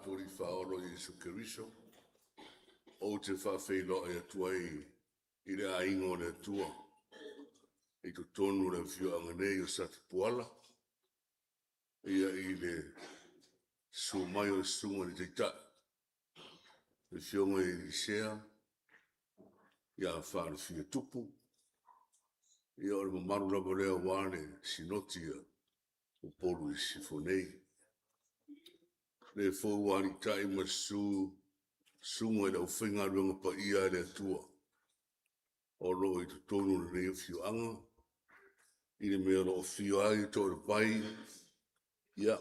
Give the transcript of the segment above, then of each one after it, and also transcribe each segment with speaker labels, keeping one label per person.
Speaker 1: tatou Alii Faaola o Iesu Keriso, ou te faafeiloai atu ai i le aiga o le Atua i totonu o le afioaga nei o Satapuala, i le susu mai o le Susuga i le Taitai, le Afioga ia Elisea ia Fiafia Tupu, o le mamalu lava lea aua le Sinoti a Upolu i Sisifo nei. O lea foi ua aliitai ma susu Susuga i le aufaigaluega paia a le Atua o lo o i totonu o lenei afioaga, i le mea o lo o afio ai Toalepai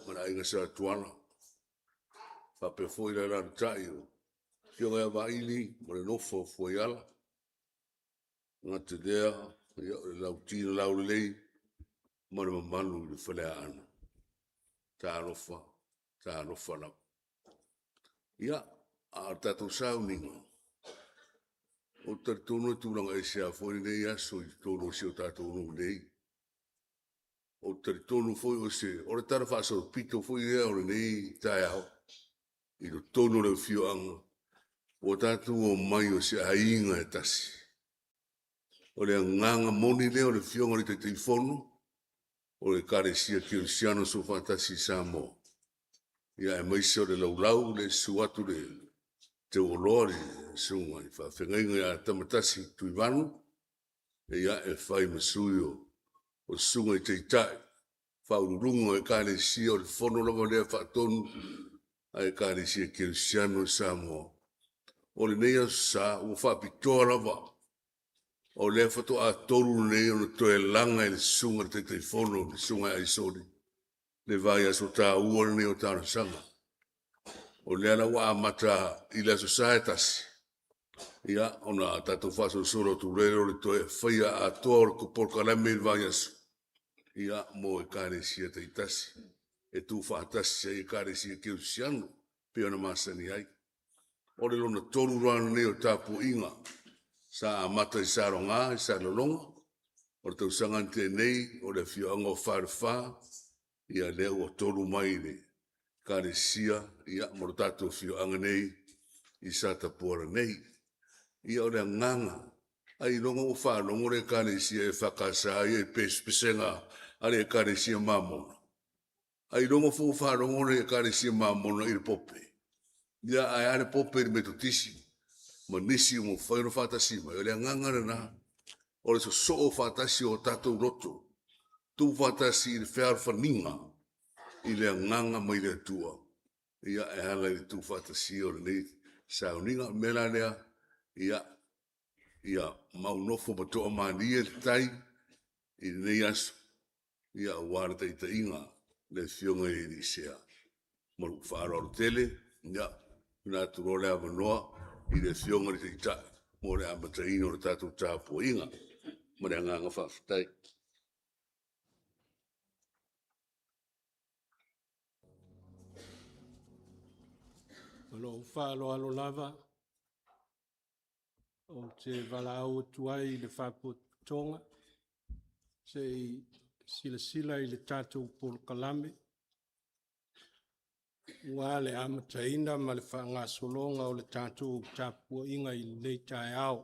Speaker 1: ma le Aiga Sa Tuala, faapea foi le alaalatai o le Afioga ia Vaili ma le nofo a Fuaiala. E le gata i lea o le Lauti na Laulelei ma le mamalu i le Faleaana. Talofa, talofa lava. Ia, a o le tatou sauniga, ou te talitonu e tulaga ese foi lenei aso i totonu o si o tatou nuu nei. Ou te talitonu foi o le talafaasolopito foi lea o lenei taeao i totonu o le afioaga, ua tatou omai o se aiga e tasi. O le agaga moni lea o le Afioga i le Taitaifono o le Ekalesia Kerisiano Soofaatasi i Samoa, aemaise o le laulau lea e susu atu le teuoloa le Susuga i le Faafeagaiga ia Tamatasi Tuivanu, e fai ma sui o le Susuga i Taitai Faauluuluga o Ekalesia, o le Fono lava lea Faatonu a Ekalesia Kerisiano i Samoa. O lenei Aso Sa, ua faapitoa lava, o lea faatoa 3 lenei ona toe laga e le Susuga i le Taitaifono le Susuga ia Aisoli le vaiaso taua lenei o talosaga. O lea la ua amata i le Aso Sa e tasi, ona tatou faasolosolo atu lea o le toe faia atoa o le polokalame i le vaiaso, mo Ekalesia taitasi, e tuufaatasi ai Ekalesia Kerisiano e pei ona masani ai. O le lona 3 la lenei o tapuaiga, sa amata i Saloga i Salelologa, o le tausaga na tea nei o le afioaga o Falefa, ia lea ua 3 mai i le Ekalesia ma le tatou afioaga nei i Satapuala nei. Ia o le agaga, ailoga ua faalogo le Ekalesia EFKS ia i pesepesega a le Ekalesia Mamona? Ailoga foi ua faalogo le Ekalesia Mamona i le Pope? Ia ae a le Pope i le Metotisi ma nisi ua mafai ona faatasi mai? O le agaga lena, o le sosoo faatasi o tatou loto, tuufaatasi i le fealofaniga i le agaga mai le Atua, e ala i le tuufaatasia o lenei sauniga. O le mea la lea, ia maunofo ma toamalie le tai i lenei aso, aua le taitaiga a le Afioga ia Elisea. Ma lou faaaloalo tele, tuuina atu loa le avanoa i le Afioga i le Taitai mo le amataina o le tatou tapuaiga. Ma le agaga faafetai.
Speaker 2: Ma lou faaaloalo lava ou te valaau atu ai i le Faalapotopotoga se i silasila i le tatou Polokalame aua le amataina ma le faagasologa o le tatou tapuaiga i lenei taeao.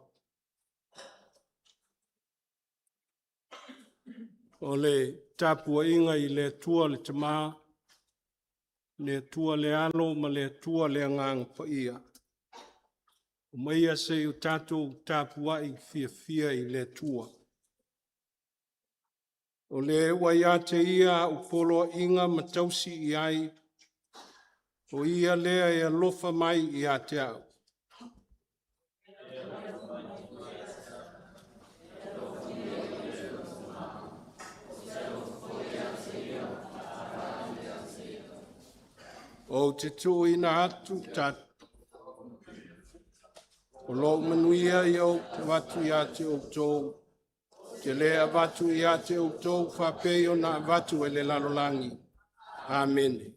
Speaker 2: O le tapuaiga i le Atua le Tama, le Atua le Alo ma le Atua le Agaga Paia, omaia se i o tatou tapuai fiafia i le Atua. O le ua ia te Ia a'u poloaiga ma tausi i ai, o Ia lea e alofa mai ia te a'u. Ou te tuuina atu ta o lou manuia ia ou avatu ia te outou, ou te le avatu ia te outou faapei ona avatu e le lalolagi. Amene.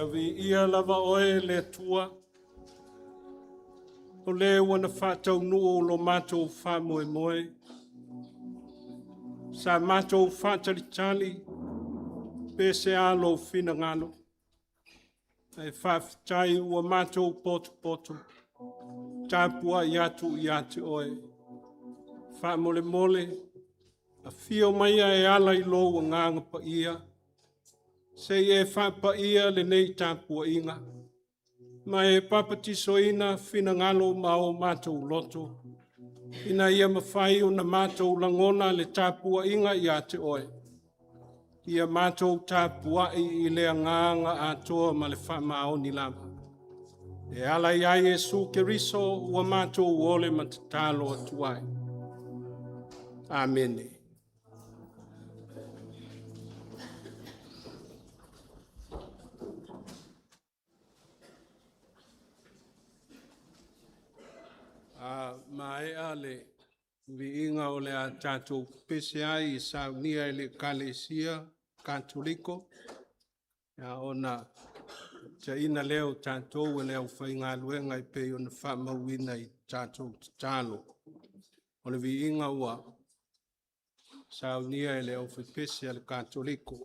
Speaker 2: Ia viia lava oe le Atua, o le ua na faataunuu lo matou faamoemoe. Sa matou faatalitali pe se a lou finagalo, ae faafetai ua matou potopoto tapuai atu ia te oe. Faamolemole, afio maia e ala i lou agaga paia, se i e faapaia lenei tapuaiga, ma e papatisoina finagalo ma o matou loto, ina ia mafai ona matou lagona le tapuaiga ia te oe. Ia matou tapuai i le agaga atoa ma le faamaoni lava. E ala ia Iesu Keriso ua matou ole ma tatalo atu ai. Amene. A maea le viiga o le a tatou pese ai e saunia e le Ekalesia Katoliko, ia ona taina lea o tatou e le aufaigaluega e pei ona faamauina i tatou tatalo. O le viiga ua saunia e le aufaipese a le Katoliko.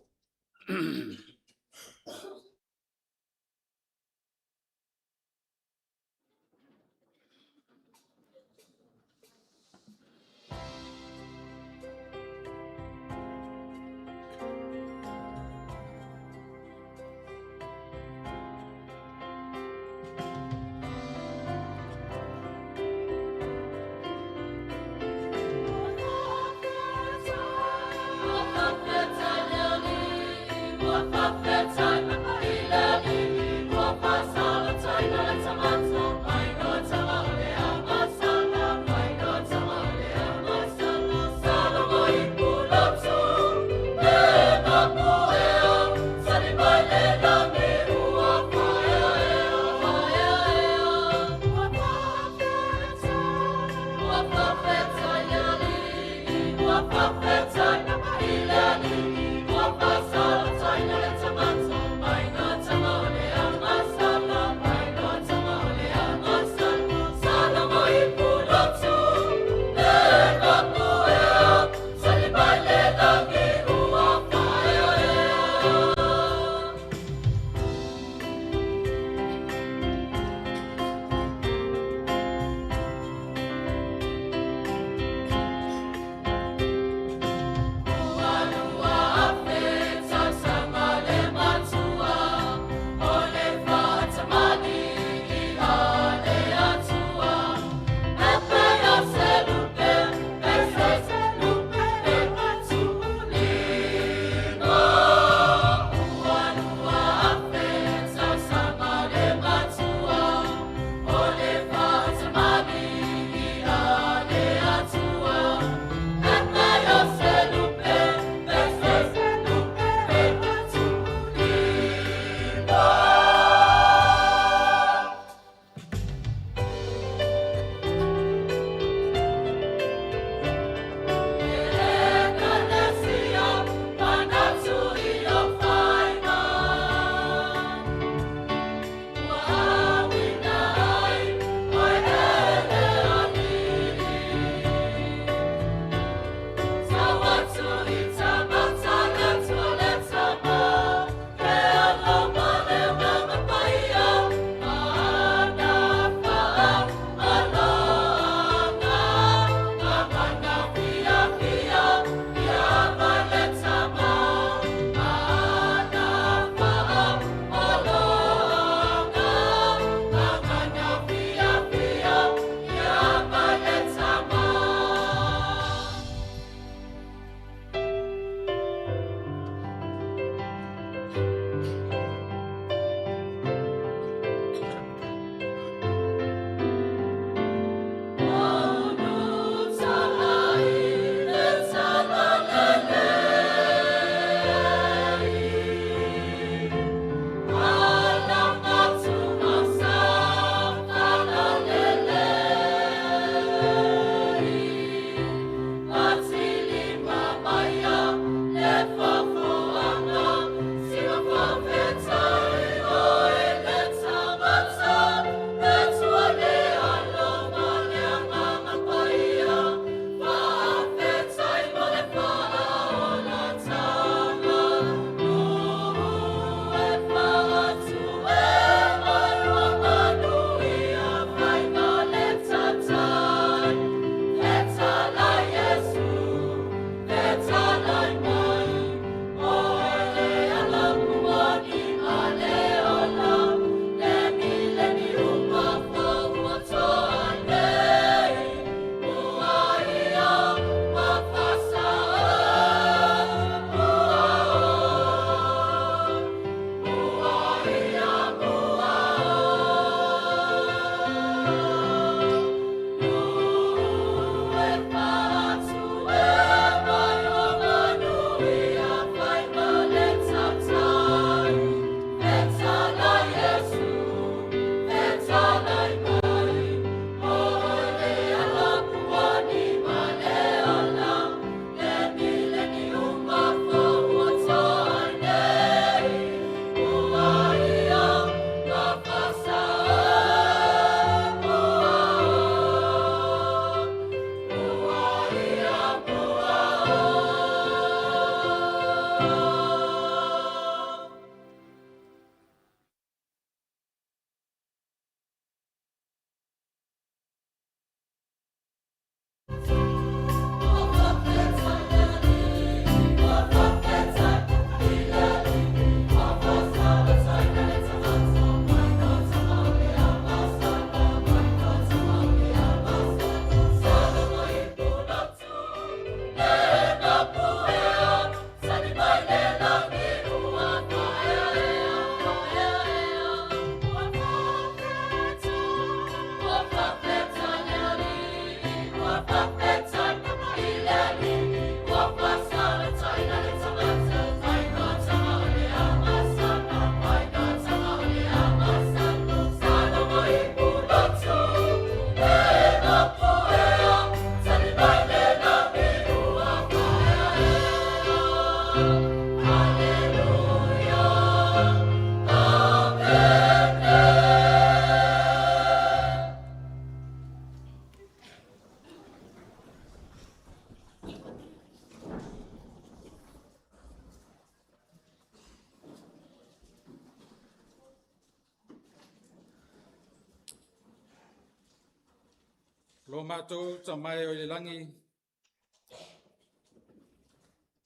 Speaker 3: Lo matou Tama e oi le lagi,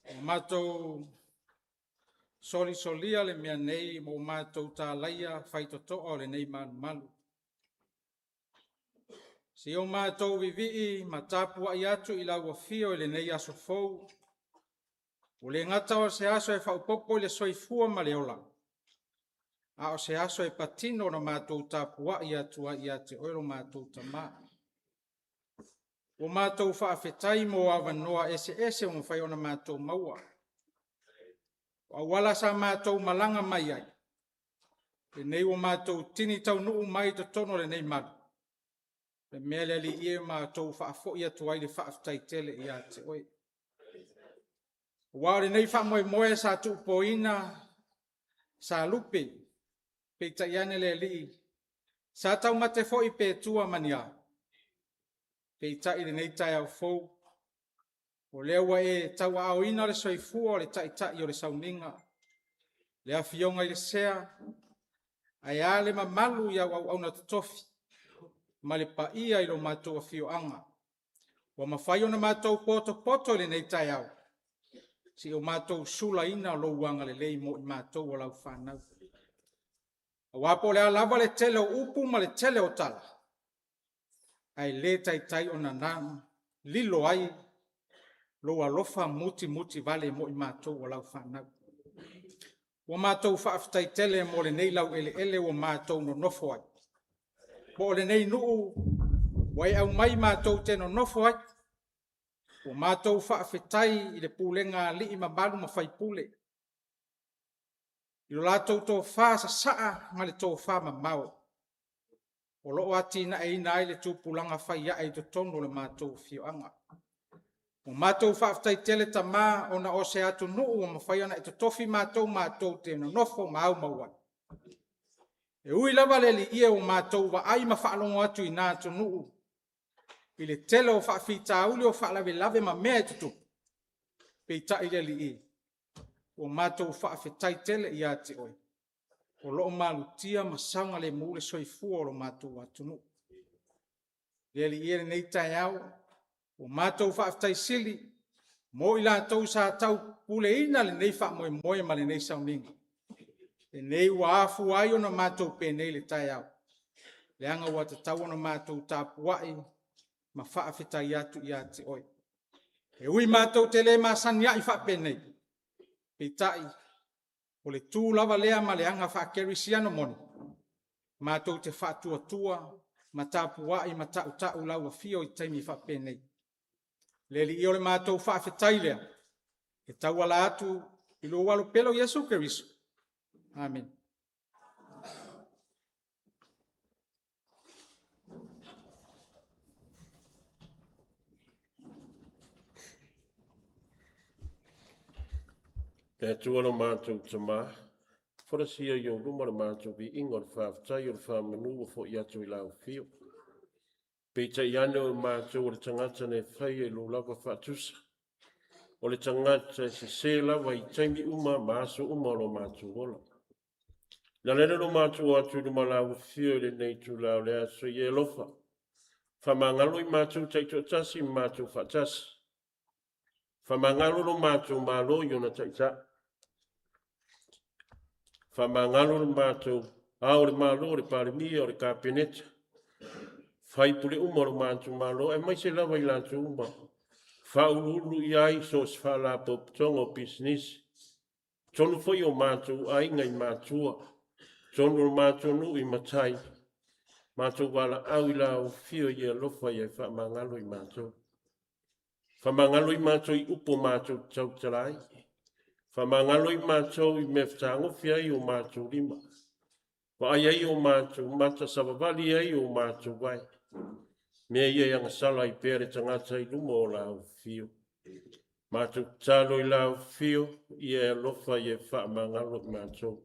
Speaker 3: ua matou solisolia le mea nei ma ua matou talaia faitotoa o lenei malumalu. Seia o matou vivii ma tapuai atu i lau afio i lenei aso fou, ua le gata o se aso e faaopoopo i le soifua ma le ola, a o se aso e patino ona matou tapuai atu ai ia te Oe lo matou Tama. Ua matou faafetai mo avanoa eseese ua mafai ona matou maua. O auala sa matou malaga mai ai, lenei ua matou tini taunuu mai i totonu o lenei malu, o le mea lea Alii e, ua matou faafoi atu ai le faafetai tele ia te Oe. Aua o lenei faamoemoe sa tuupoina, sa lupe, peitai ane le Alii, sa taumate foi pe tua ma ni a, peitai i lenei taeao fou, o lea ua e tauaaoina le soifua o le Taitai o le sauniga, le Afioga i le Sea, ae a le mamalu i au auauna totofi ma le paia i lo matou afioaga, ua mafai ona matou potopoto i lenei taeao, seia o matou sulaina lou agalelei mo i matou o lau fanau. Aua po o le a lava le tele o upu ma le tele o tala, ae le taitai ona lilo ai lou alofa mutimutivale mo i matou o lau fanau. Ua matou faafetai tele mo lenei laueleele ua matou nonofo ai, po o lenei nuu ua e aumai matou te nonofo ai. Ua matou faafetai i le pulega a alii mamalu ma faipule, i lo latou tofa sasaa ma le tofa mamao, o lo o atinaeina ai le tupulaga fai ae i totonu o le matou afioaga. Ua matou faafetai tele Tama ona o se atunuu ua mafai ona e totofi matou matou te nonofo ma aumau ai. E ui lava le alii e ua matou vaai ma faalogo atu i na atunuu i le tele o faafitauli o faalavelave ma mea e tutupu, peitai le Alii, ua matou faafetai tele ia te Oe, o lo o malutia ma saogalemu le soifua o lo matou atunuu. Le Alii e i lenei taeao, ua matou faafetai sili mo i latou sa taupuleina lenei faamoemoe ma lenei sauniga, lenei ua afua ai ona matou penei i le taeao, leaga ua tatau ona matou tapuai ma faafetai atu ia te Oe. E ui matou te le masani ai faapenei, peitai o le tu lava lea ma le aga faakerisiano moni, matou te faatuatua ma tapuai ma tautau i lau Afio i taimi faapenei. Le Alii e, o le matou faafetai lea e tauala atu i lou alo pele o Iesu Keriso. Amene.
Speaker 4: Le Atua lo matou Tama, folasia i ou luma le matou viiga o le faafetai o le faamanu ua foi atu i lau afio. Peitai ane o matou o le tagata na e faia i lou lava faatusa, o le tagata e sese lava i taimi uma ma aso uma o lo matou ola. Na ala ai lo matou o atu i luma o lau afio i lenei itula o le aso, ia e alofa, faamagalo i matou taitoatasi ma matou faatasi. Faamagalo lo matou Malo i ona taitai. Faamagalo lo matou Ao o le Malo, le Palemia, o le Kapeneta, faipule uma o lo matou Malo, aemaise lava i latou uma faauluulu i ai so o se faalapotopotoga o pisinisi, totonu foi o matou aiga i matua, totonu o le matou nuu i matai, matou valaau i lau afio i e alofa ia e faamagalo i matou. Faamagalo i matou i upu o matou tautala ai. Faamagalo i matou i mea fetagofi ai o matou lima. Vaai ai o matou mata, savavali ai o matou vae. Mea ia e agasala ai pea le tagata i luma o lau afio. Matou tatalo i lau afio, ia e alofa ia e faamagalo i matou.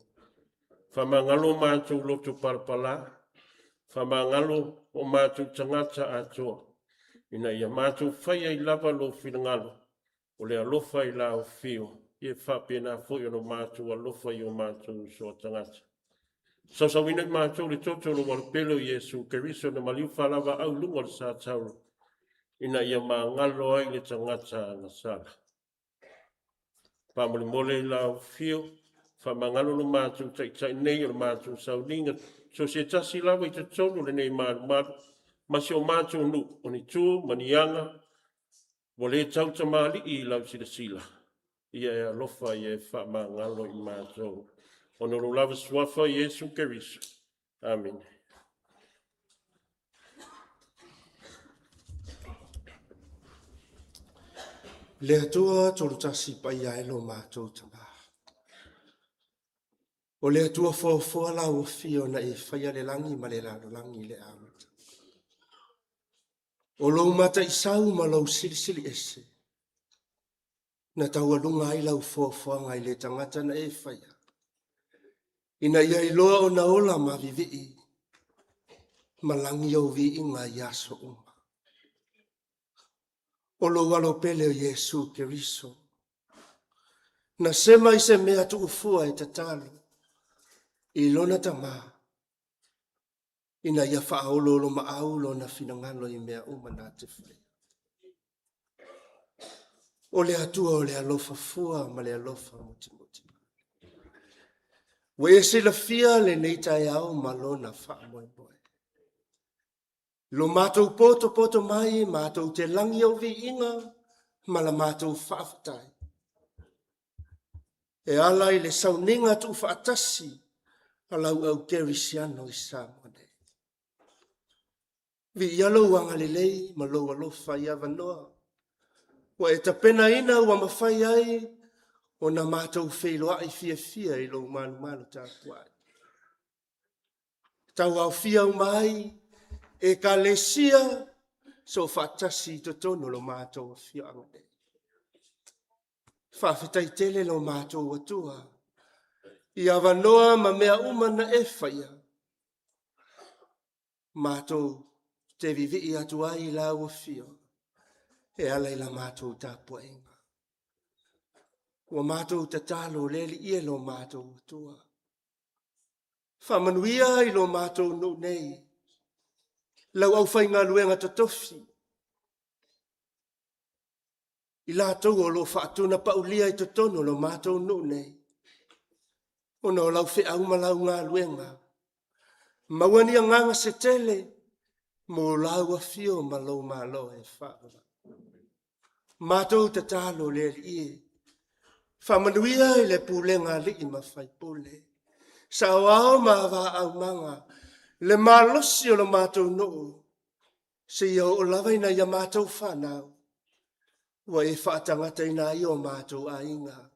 Speaker 4: Faamagalo o matou loto palapala, faamagalo o matou tagata atoa, ina ia matou faia ai lava lou finagalo, o le alofa i lau afio, ia faapena foi ona matou alofa i o matou uso a tagata. Sausauina i matou le toto o lou Alo pele o Iesu Keriso na maliu faalauvaaau i luga o le sa taula, ina ia magalo ai le tagata agasala. Faamolemole i lau afio, faamagalo lo matou taitai nei o le matou sauniga, so o se tasi lava i totonu o lenei malumalu, ma si o matou nuu, o ni tu ma ni aga ua le tautamalii i lau silasila, ia e alofa ia e faamagalo i matou, ona o lou lava suafa Iesu Keriso. Amene.
Speaker 5: Le Atua Tolutasi Paia ai lo matou Tama. O le Atua foafoa lau afio na e faia le lagi ma le lalolagi i le amata. O lou mataisau ma lou silisili ese, na taualuga ai lau foafoaga i le tagata na e faia, ina ia iloa ona ola ma vivii ma lagi ou viiga i aso uma. O lou alo pele o Iesu Keriso, na sema i se mea tuufua e tatalo i lona Tama, ina ia faaoloolomaau lona finagalo i mea uma na te faia. O le Atua o le alofa fua ma le alofa mutimuti. Ua e silafia lenei taeao ma lona faamoemoe. Lo matou potopoto mai matou te lagi ou viiga ma la matou faafetai. E ala i le sauniga tuufaatasi a lau au kerisiano i Samoa nei. Viia lou agalelei ma lou alofa i avanoa ua e tapenaina ua mafai ai ona matou feiloai fiafia i lou malumalu tapuai. Tauaofia uma ai Ekalesia soofaatasi i totonu o lo matou afioaga nei. Faafetai tele lo matou Atua i avanoa ma mea uma na e faia. Matou te vivii atu ai i lau afio e ala i la matou tapuaiga. Ua matou tatalo le Alii e lo matou Atua. Faamanuia i lo matou nuu nei, lau aufaigaluega totofi, i latou o lo o faatunapaulia i totonu o lo matou nuu nei, ona o lau feau ma lau galuega. Maua ni agaga se tele mo lau afio ma lou malo e faavavau. Matou tatalo le Alii e, faamanuia i le pulega a alii ma faipule, saoao ma avaaumaga, le malosi o lo matou nuu, seia oo lava ina ia matou fanau, ua e faatagataina ai o matou aiga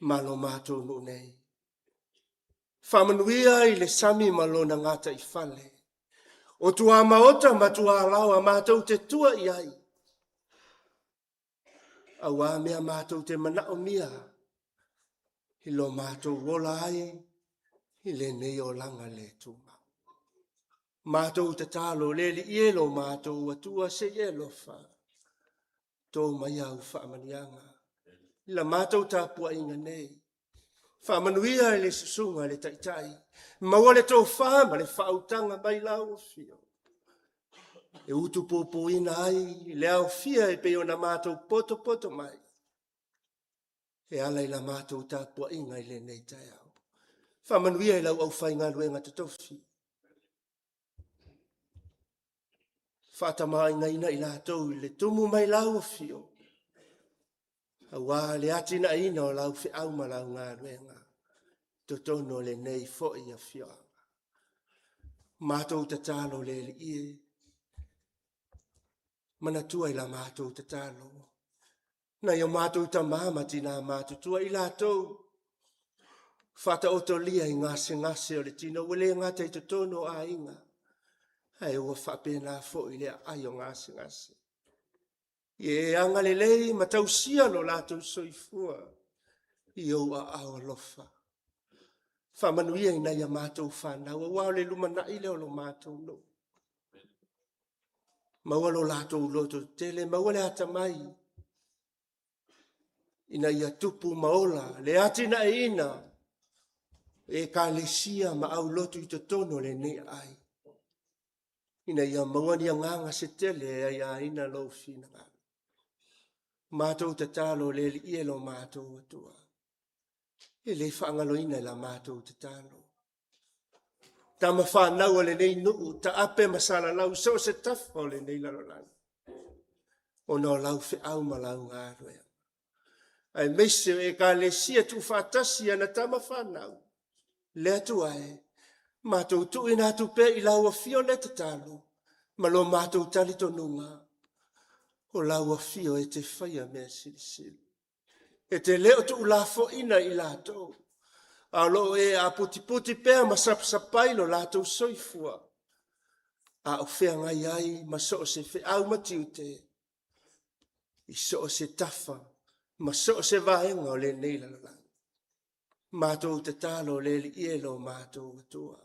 Speaker 5: ma lo matou nuu nei. Faamanuia i le sami ma lona gataifale, o tuamaota ma tualaoa matou te tua i ai, auā mea matou te manaomia i lo matou ola ai i lenei olaga le tumau. Matou tatalo le Alii e lo matou Atua se i e alofa, tō mai au faamanuiaga i la matou tapuaiga nei. Faamanuia i le susuga i le Taitai, maua le tofa ma le faautaga mai lau afio e utupupuina ai le aofia e pei ona matou potopoto mai e ala i la matou tapuaiga i lenei taeao. Faamanuia i lau aufaigaluega totofi. Faatamaoaigaina i latou i le tumu mai lau afio, auā le atinaeina o lau feau ma lau galuega i totonu o lenei foi afioaga. Matou tatalo le Alii e, manatua i la matou tatalo, nai o matou tama ma tina matutua i latou faataotolia i gasegase o le tino ua le gata i totonu o aiga, ae ua faapena foi le aai o gasegase. Ia e agalelei ma tausia lo latou soifua i ou aao alofa. Faamanuia i nai a matou fanau, aua o le lumanai lea o lo matou nuu. Maua lo latou lototetele, maua le atamai ina ia tupu ma ola le atinaeina e Ekalesia ma aulotu i totonu o lenei aai. ina ia maua ni agaga se tele e aiaina lou finagalo. Matou tatalo le Alii e lo matou Atua. E le faagaloina i la matou tatalo. Tama fanau a lenei nuu, taape ma salalau so o se tafa o lenei lalolagi, ona o lau feau ma lau galuega. Aemaise o Ekalesia tuufaatasi ana tama fanau, le Atua e, matou tuuina atu pea i lau afio le tatalo ma lo matou talitonuga, o lau afio e te faia mea silisili. E te le o tuulafoaina i latou, a o lo o e aputiputi pea ma sapasapai lo latou soifua, a o feagai ai ma so o se feau ma tiute i so o se tafa ma so o se vaega o lenei lalolagi. Matou tatalo le Alii e lo matou Atua.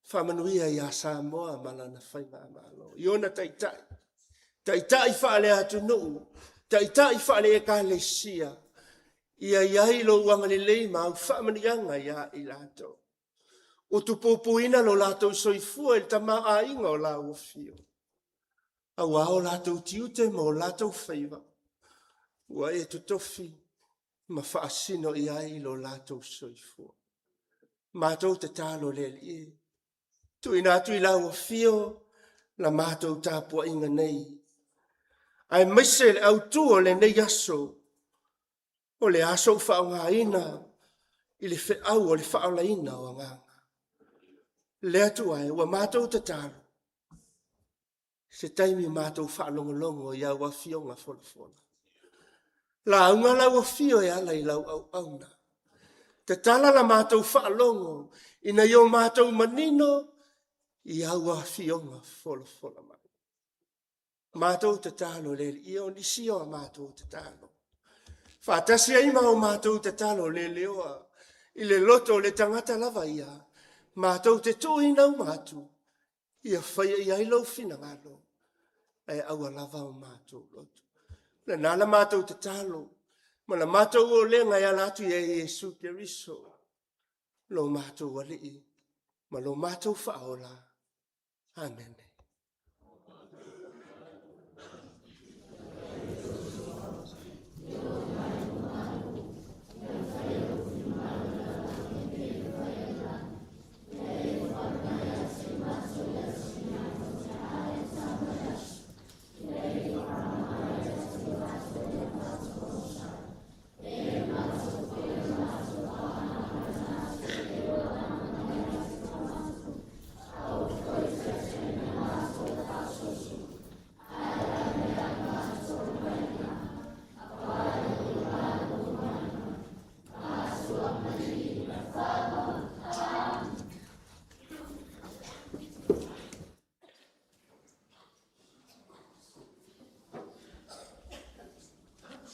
Speaker 5: Faamanuia ia Samoa ma lana faigamalo, i ona taitai, taitai faale-atunuu, taitai faale-ekalesia, ia i ai lou agalelei ma au faamanuiaga ia i latou. Utupupuina lo latou soifua i le tamaoaiga o lau afio, aua o latou tiute ma o latou faiva, ua e totofi ma faasino i ai lo latou soifua. Matou tatalo le Alii e, tuuina atu i lau afio la matou tapuaiga nei, aemaise le autu o lenei aso, o le aso ua faaaogaina i le feau o le faaolaina o agaga. Le Atua e, ua matou tatalo, se taimi matou faalogologo i au afioga folafola. Lauga lau afio e ala i lau auauna. Tatala la matou faalogo ina ia o matou manino i au afioga folafola mai. Matou tatalo le Alii o nisi o a matou tatalo. Faatasi ai ma o matou tatalo le leoa i le loto o le tagata lava ia, matou te tuuina uma atu ia faia i ai lou finagalo, ae aua lava o matou loto. Lena la matou tatalo ma la matou olega e ala atu ia Iesu Keriso, lo matou Alii ma lo matou Faaola. Amene.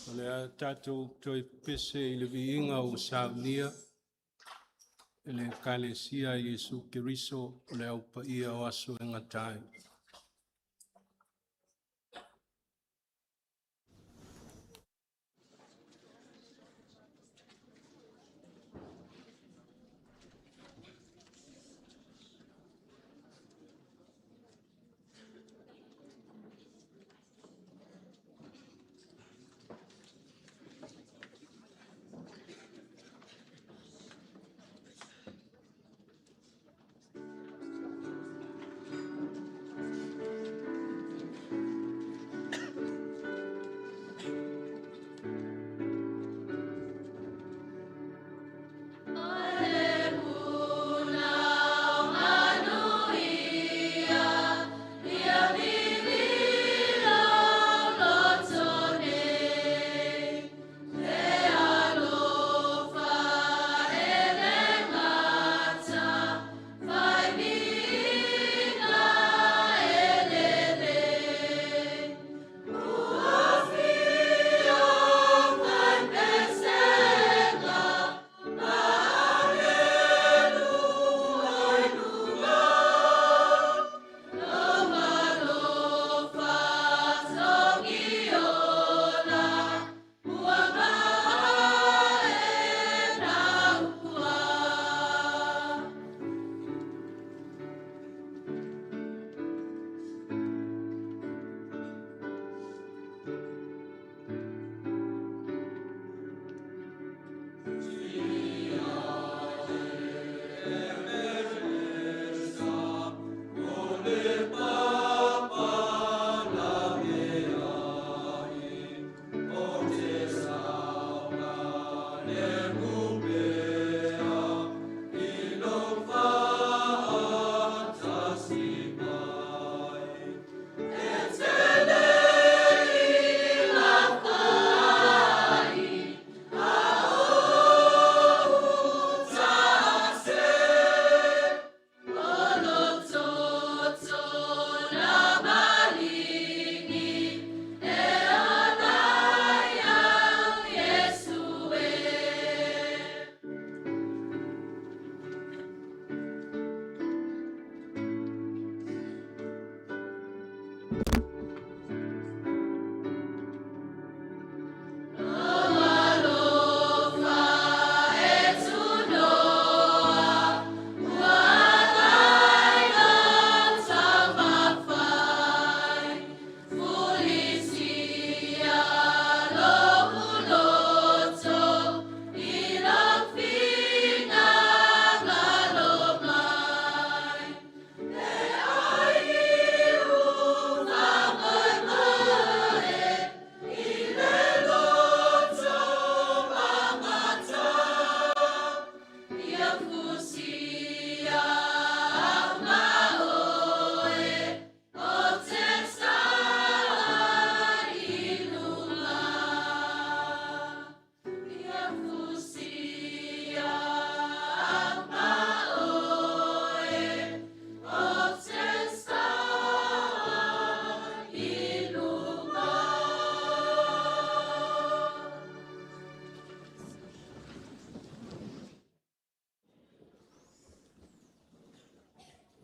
Speaker 2: O le a tatou toe pese i le viiga ua saunia e le Ekalesia a Iesu Keriso o le Au Paia o Aso e Gata ai.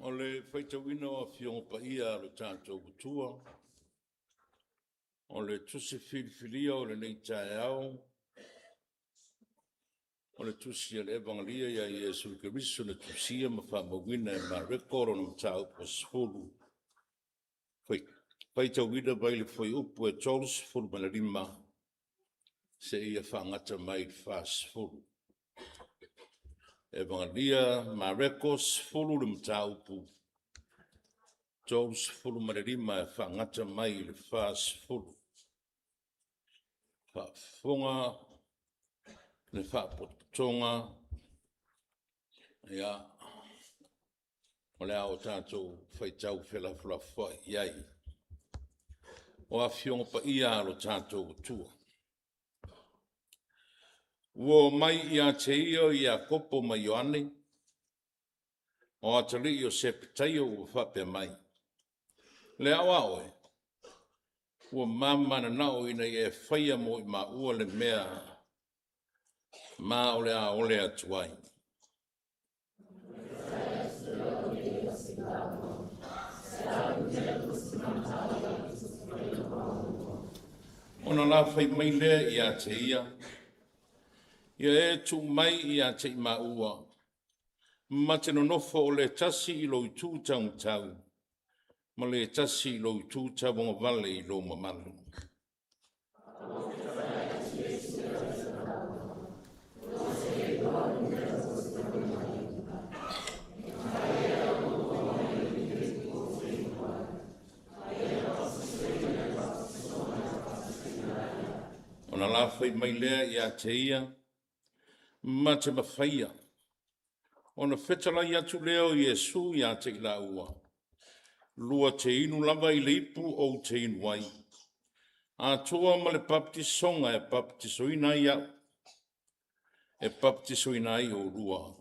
Speaker 1: O le faitauina o Afioga Paia a lo tatou Atua, o le tusi filifilia o lenei taeao, o le tusi a le Evagelia ia Iesu Keriso na tusia ma faamauina e Mareko lona mataupu e 10, faitauina mai le fuaiupu e 35 seia faagata mai le 40. Evagelia Mareko 10 le mataupu 35 e faagata mai i le 40. Faafofoga le Faapotopotoga, ia, o le a o tatou faitau felafolafoai i ai. O Afioga Paia a lo tatou Atua. Ua oo mai ia te ia o Iakopo ma Ioane, o atalii o Sepetaio ua faapea mai, “Le aoao e, ua ma mananao ina ia e faia mo i maua le mea ma o le a ole atu ai.” Ona la fai mai lea ia te ia, “Ia e tuu mai ia te i maua, ma te nonofo o le tasi i lou itu taumatau, ma le tasi i lou itu tauagavale i lou mamalu.” Ona la fai mai lea ia te ia, “Ma te mafaia.” Ona fetalai atu lea o Iesu ia te i laua, “Lua te inu lava i le ipu ou te inu ai, atoa ma le papatisoga e papatisoina ai au, e papatisoina ai oulua.”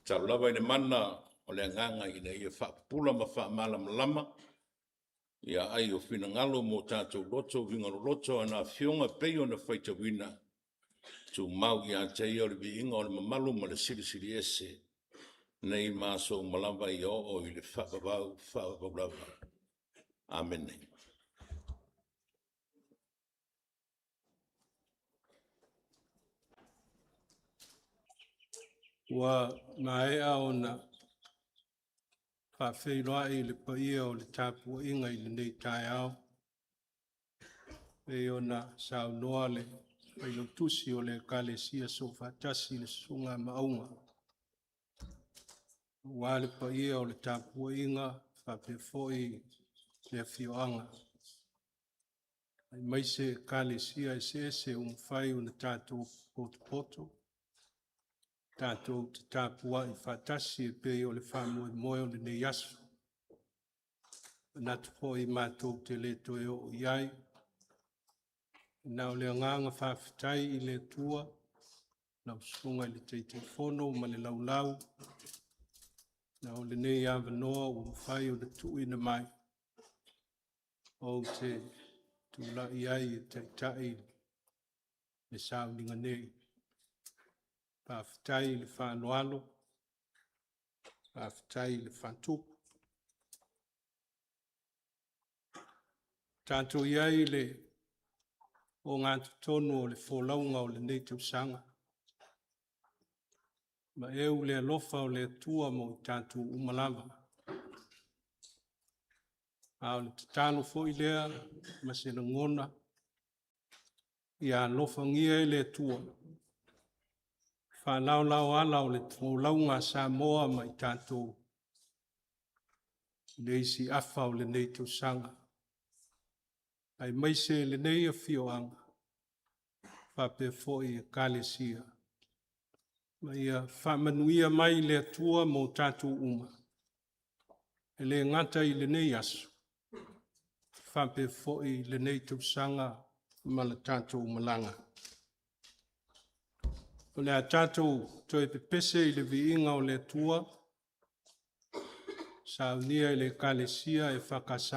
Speaker 1: Tatalo lava i le mana o le Agaga ina ia faapupula ma faamalamalama ia aai o finagalo ma o tatou loto uiga loloto a na Afioga e pei ona faitauina. Tumau ia te Ia o le viiga o le mamalu ma le Silisili Ese, nei ma aso uma lava, ia oo i le faavavau, faavavau lava. Amene.
Speaker 2: Ua maea ona Faafeiloai i le paia o le tapuaiga i lenei taeao, pei ona saunoa le failautusi o le Ekalesia Soofaatasi le Susuga Maauga, aua le paia o le tapuaiga faapea foi le afioaga, aemaise Ekalesia eseese ua mafai ona tatou potopoto, tatou te tapuai faatasi e pei o le faamoemoe o lenei aso. E manatu foi matou te le toe oo i ai. Na o le agaga faafetai i le Atua, lau Susuga i le Taitaifono ma le laulau, na o lenei avanoa ua mafai ona tuuina mai ou te tulai ai e taitai le sauniga nei. Faafetai i le faaaloalo, faafetai i le faatupu. Tatou i ai i le ogatotonu o le folauga o lenei tausaga, ma eu le alofa o le Atua mo i tatou uma lava. A o le tatalo foi lea ma se lagona, ia alofagia e le Atua faalaolao ala o le folauga a Samoa ma i tatou i le isi afa o lenei tausaga, aemaise lenei afioaga faapea foi Ekalesia, ma ia faamanuia mai le Atua mo tatou uma, e le gata i lenei aso, faapea foi lenei tausaga ma le tatou malaga. O le a tatou toe pepese i le viiga o le Atua, saunia e le Ekalesia EFKS.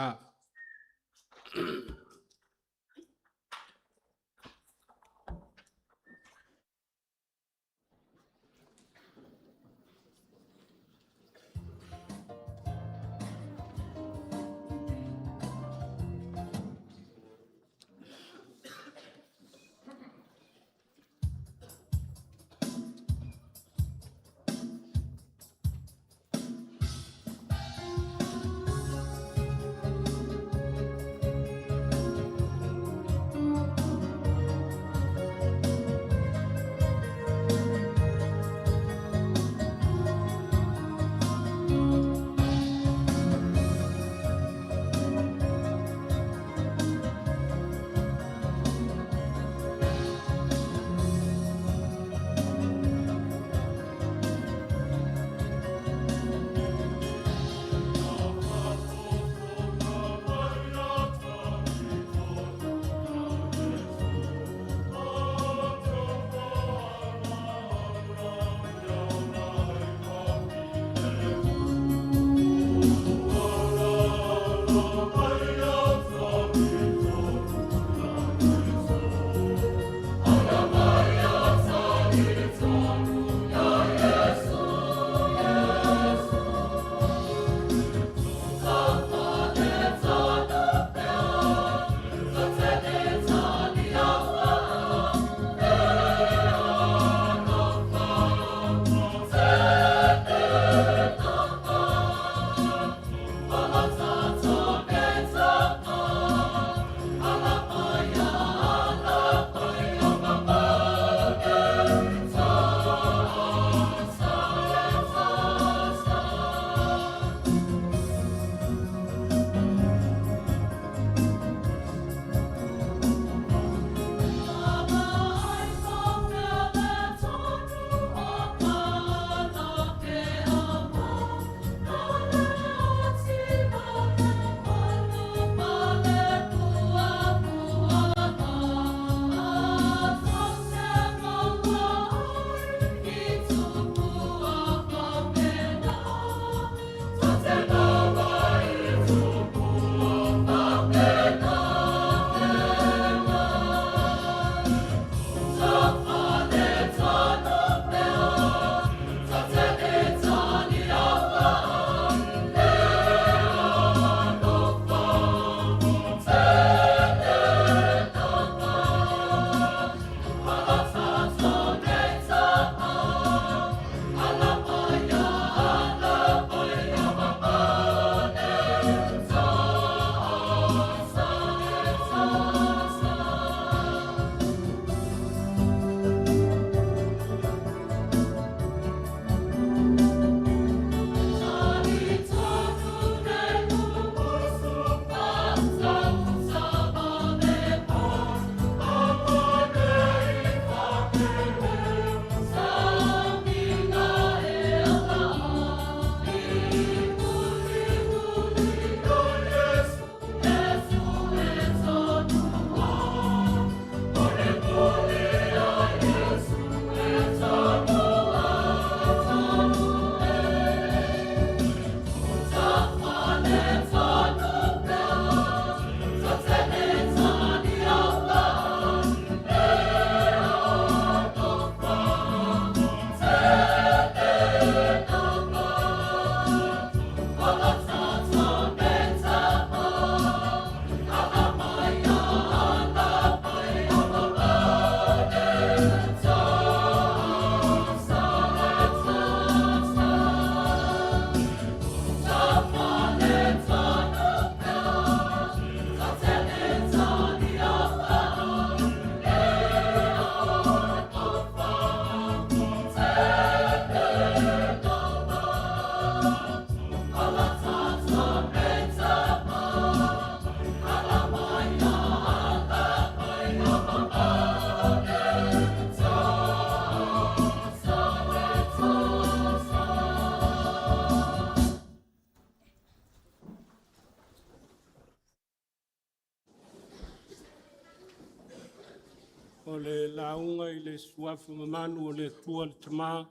Speaker 2: O le lauga i le suafa mamalu o le Atua le Tama,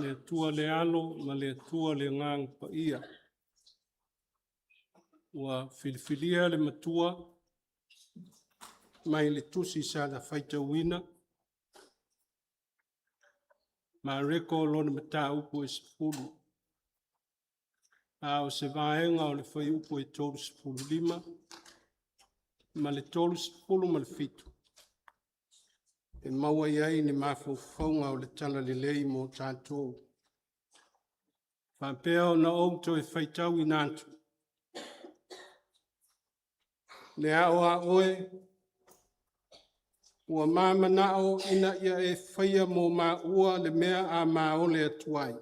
Speaker 2: le Atua le Alo ma le Atua le Agaga Paia. Ua filifilia le matua mai le tusi sa faitauina, Mareko lona mataupu e 10, a o se vaega o le fuaiupu e 35 ma le 37 e maua ai ni mafaufauga o le Talalelei mo tatou. Faapea ona ou toe faitauina atu, le ao a oe, ua ma manao ina ia e faia mo maua le mea a maole atu ai.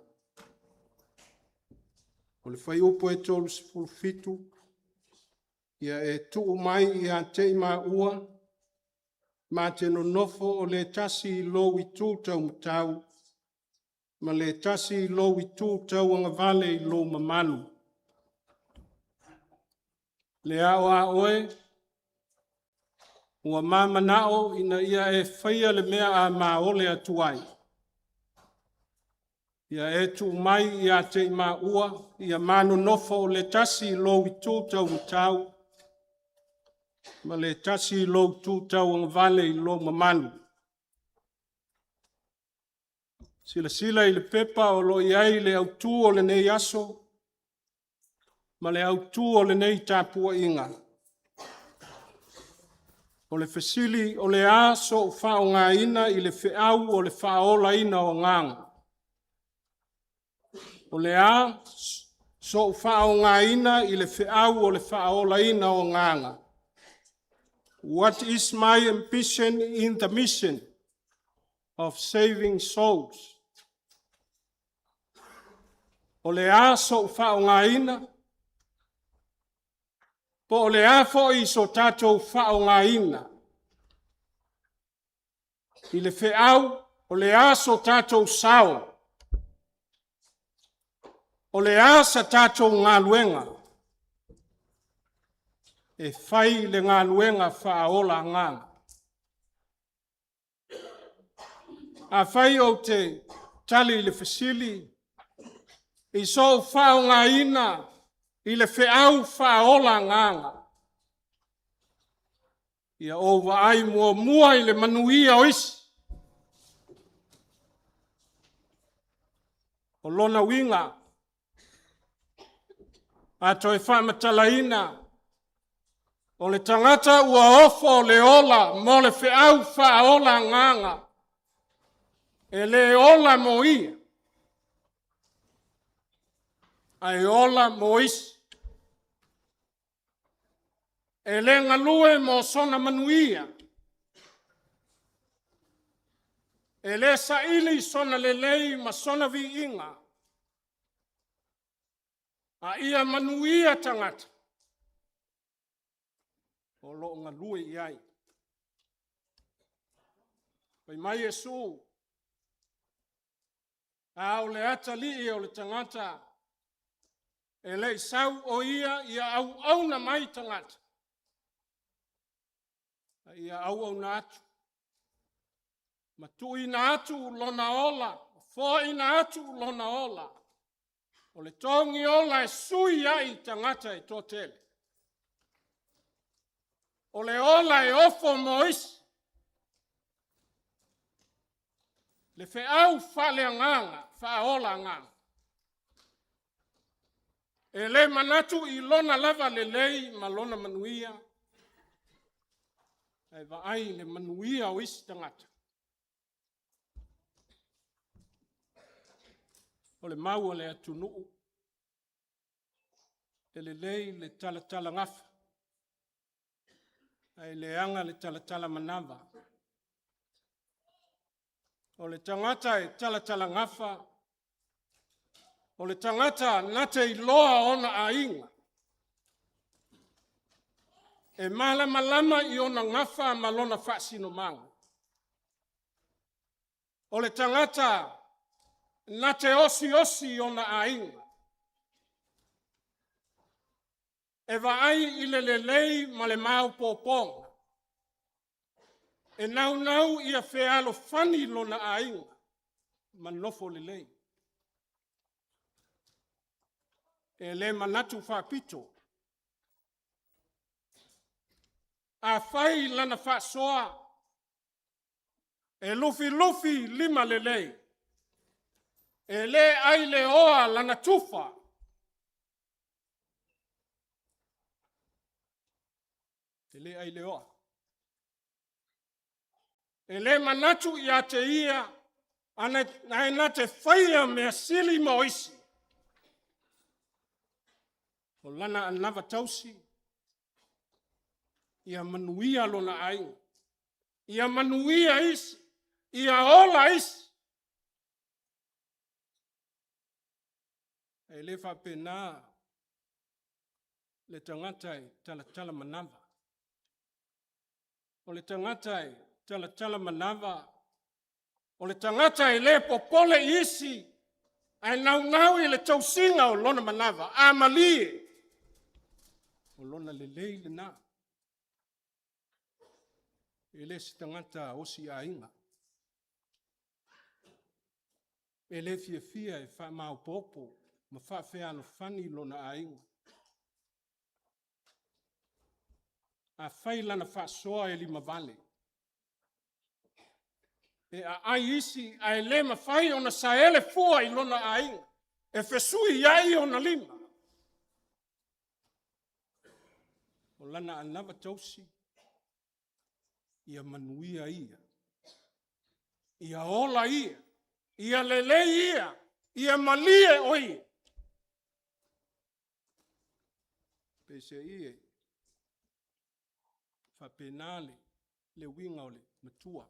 Speaker 2: O le fuaiupu e 37, ia e tuu mai ia te i maua, ma te nonofo o le tasi i lou itu taumatau, ma le tasi i lou itu tauagavale i lou mamalu. Le ao a oe, ua ma manao ina ia e faia le mea a maole atu ai. Ia e tuu mai ia te i maua, ia ma nonofo o le tasi i lou itu taumatau, ma le tasi i lou itu tauagavale i lou mamalu. Silasila i le pepa o lo o i ai le autu o lenei aso ma le autu o lenei tapuaiga. O le fesili, o le a sou faaaogaina i le feau o le faaolaina o agaga? O le a sou faaaogaina i le feau o le faaolaina o agaga? What is my ambition in the mission of saving souls? O le a sou faaaogaina? Po o le a foi so tatou faaaogaina i le feau, o le a so tatou sao? O le a sa tatou galuega e fai i le galuega faaola agaga? Afai ou te tali i le fesili, i sou faaaogaina i le feau faaola agaga, ia ou vaai muamua i le manuia o isi. O lona uiga, a toe faamatalaina, o le tagata ua ofo le ola mo le feau faaola agaga, e le ola mo ia, ae ola mo isi. E le galue mo sona manuia, e le saili sona lelei ma sona viiga, a ia manuia tagata o lo o galue i ai. Fai mai Iesu, a o le atalii o le tagata, e le i sau o ia ia auauna mai tagata, a ia auauna atu ma tuuina atu lona ola, foaiina atu lona ola, o le togi ola e sui ai tagata e toatele. O le ola e ofo mo isi, le feau faaleagaga, faaola agaga. E le manatu i lona lava lelei ma lona manuia, ae vaai i le manuia o isi tagata. O le mau a le atunuu, e lelei le talatala gafa, ae leaga le talatala manava. O le tagata e talatala gafa, o le tagata na te iloa ona aiga, e malamalama i ona gafa ma lona faasinomaga. O le tagata na te osiosi ona aiga, e vaai i le lelei ma le maopoopoga. E naunau ia fealofani lona aiga ma nofo lelei. E le manatu faapito. A fai lana faasoa, e lufilufi lima lelei. E le aileoa lana tufa. E le aileoa. E le manatu ia te ia, ae na te faia mea sili mo isi. O lana anava tausi, ia manuia lona aiga, ia manuia isi, ia ola isi. E le faapena le tagata e talatala manava. O le tagata e talatala manava, o le tagata e le popole i isi, ae naunau i le tausiga o lona manava. A malie, o lona lelei lena. E le se tagata osi aiga. E le fiafia e faamaopoopo ma faafealofani lona aiga. A fai lana faasoa e limavale, e aai isi ae le mafai ona saele fua i lona aiga, e fesuiai ona lima. O lana anava tausi, ia manuia ia, ia ola ia, ia lelei ia, ia malie o ia. Peiseai e faapena le uiga o le matua.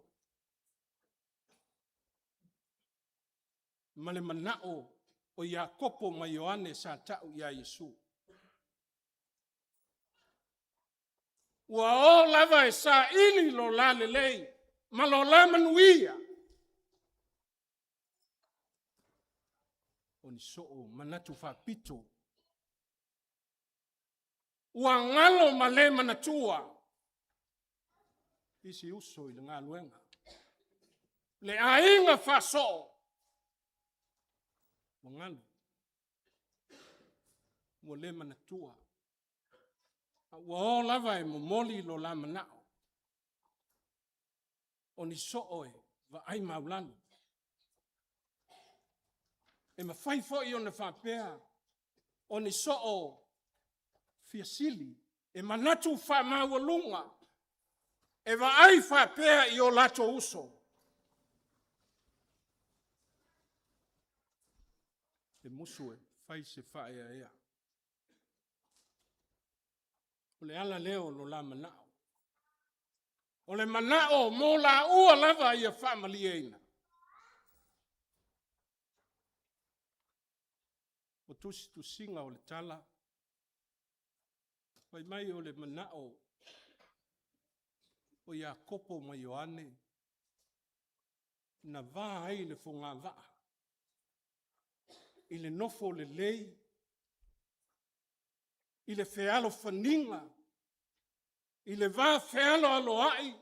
Speaker 2: Ma le manao o Iakopo ma Ioane sa tau ia Iesu. Ua o lava e saili lo la lelei ma lo la manuia. O ni soo manatu faapito ua galo ma le manatua isi uso i le galuega, le aiga faasoo ua galo, ua le manatua, a ua o lava e momoli lo la manao. O ni soo e vaai maualalo. E mafai foi ona faapea, o ni soo fia sili, e manatu faamaualuga, e vaai faapea i o latou uso. E musu e fai se faaeaea. O le ala lea o lo la manao. O le manao mo laua lava ia faamalieina. O tusitusiga o le tala, fai mai o le manao o Iakopo ma Ioane, na va ai le fogavaa i le nofo lelei, i le fealofaniga, i le va fealoaloai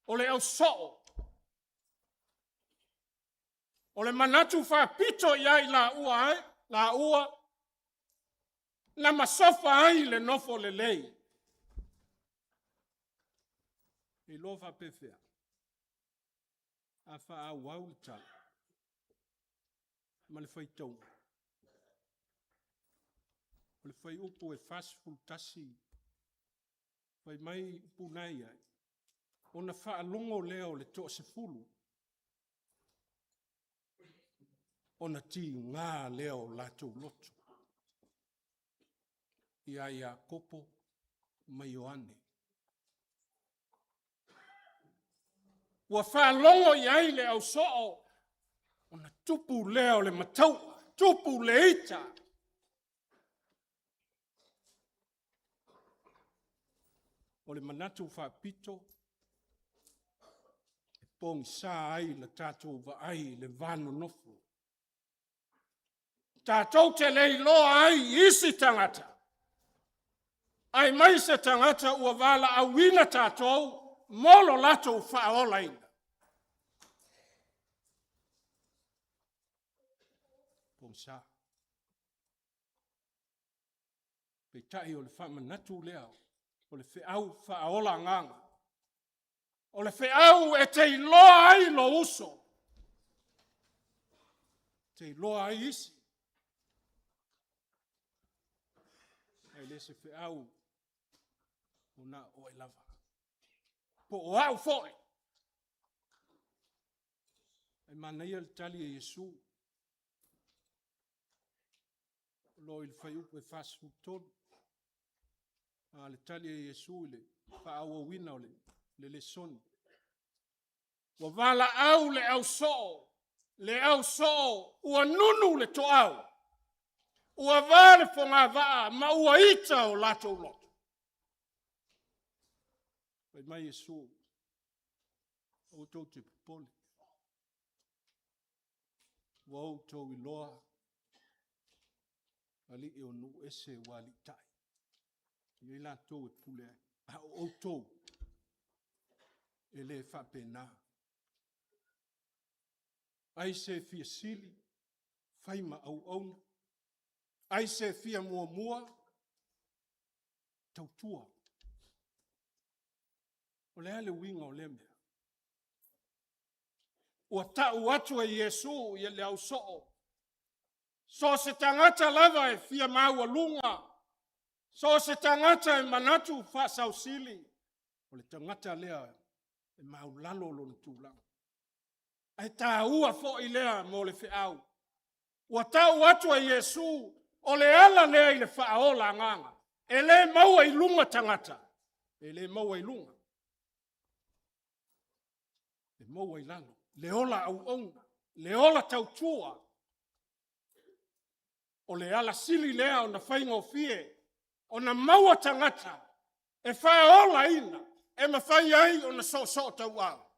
Speaker 2: o le ausoo. O le manatu faapito ia i laua ai, laua na masofa ai le nofo lelei. E iloa faapefea? A faaauau le tala ma le faitauga, o le fuaiupu e 41, fai mai upu na e i ai, ona faalogo lea o le toasefulu, ona tiga lea o latou loto ia Iakopo ma Ioane. Ua faalogo i ai le ausoo, ona tupu lea o le mataua, tupu le ita. O le manatu faapito, e pogisa ai le tatou vaai i le va nonofo. Tatou te le iloa ai i isi tagata, aemaise tagata ua valaauina tatou. mo lo latou faaolaina. Pogisa. Peitai o le faamanatu lea o le feau faaola agaga. O le feau e te iloa ai lou uso. E te iloa ai isi. Ae le se feau o na o oe lava. Po o au foi. Ae manaia le tali a Iesu. O lo o i le fuaiupu e 43. A o le tali a Iesu i le faaauauina o le lesona. Ua valaau le ausoo, le ausoo ua nunu le toau, ua va le fogavaa ma ua ita o latou loto. Fai mai Iesu, aua tou te popole, ua outou iloa alii o nuu ese ua aliitai, e i ai latou e pule ai, a o outou, e le faapena. Ai se fia sili, fai ma auauna. Ai se fia muamua, tautua. O le a le uiga o lea mea? Ua tau atu e Iesu ia le ausoo, so o se tagata lava e fia maualuga, so o se tagata e manatu faasausili, o le tagata lea e maualalo lona tulaga. Ae taua foi lea mo le feau. Ua tau atu e Iesu, o le ala lea i le faaola agaga. E le maua i luga tagata, e le maua i luga. E maua i lalo, le ola auauna, le ola tautua. O le ala sili lea ona faigofie ona maua tagata e faaolaina, e mafai ai ona soosoo tauau.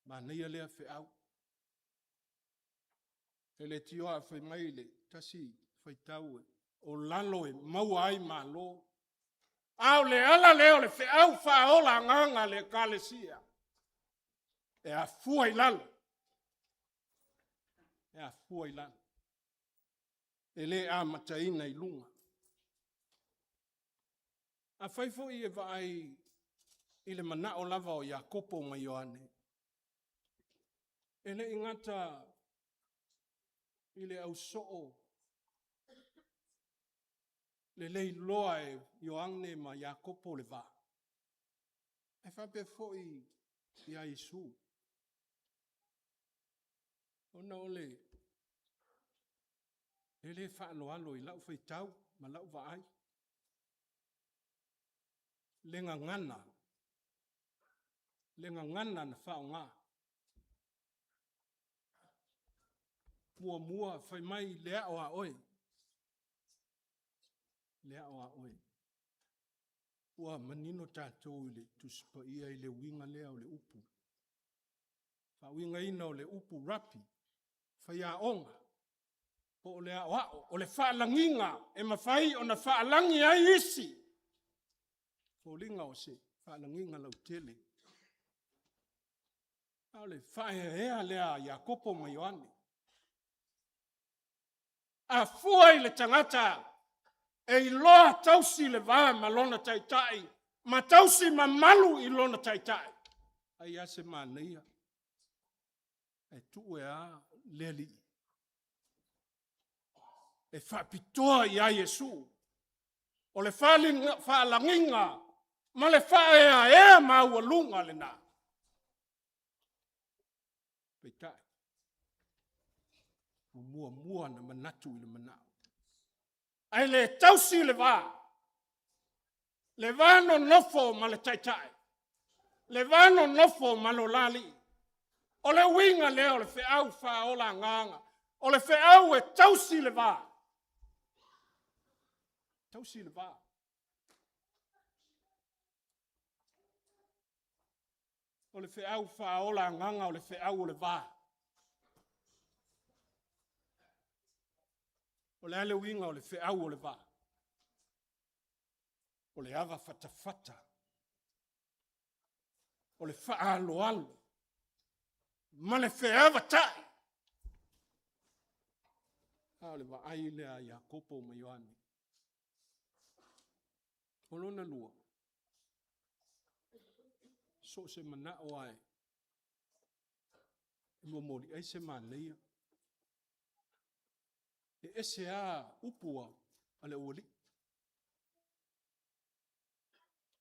Speaker 2: Manaia lea feau. E leitioa a fai mai le tasi faitau, o lalo e maua ai malo. A o le ala lea o le feau faaola agaga a le Ekalesia, e afua i lalo, e afua i lalo. E le amataina i luga. Afai foi e vaai i le manao lava o Iakopo ma Ioane, e le i gata i le ausoo le le iloa e Ioane ma Iakopo le va, ae faapea foi ia Iesu. Ona o le le faaaloalo i lau faitau ma lau vaai, le gagana, le gagana na faaaoga. Muamua fai mai le ao a oe, le ao a oe. Ua manino tatou i le Tusi Paia i le uiga lea o le upu. Faauigaina o le upu rapi, faiaoga, po o le aoao, o le faalagiga e mafai ona faalagi ai isi. E foliga o se faalagiga lautele. A o le faaeaea lea a Iakopo ma Ioane. A fua i le tagata e iloa tausi le va ma lona taitai ma tausi mamalu i lona taitai, ai lava se manaia ae tuu e a le alii e faapitoa ia Iesu. O le faalagiga ma le faaeaea maualuga lena. Peitai, ua muamua ona manatu i le manao, ae le tausi le va, le va nonofo ma le taitai, le va nonofo ma lo la alii. O le uiga lea o le feau faaola agaga, o le feau e tausi le va, tausi le va. O le feau faaola agaga o le feau o le va. O le a le uiga o le feau o le va? O le ava fatafata, o le faaaloalo, ma le feavatai. A o le vaai lea a Iakopo ma Ioane. O lona lua, so o se manao lava e momoli ai se manaia, e ese lava upu a le aualii.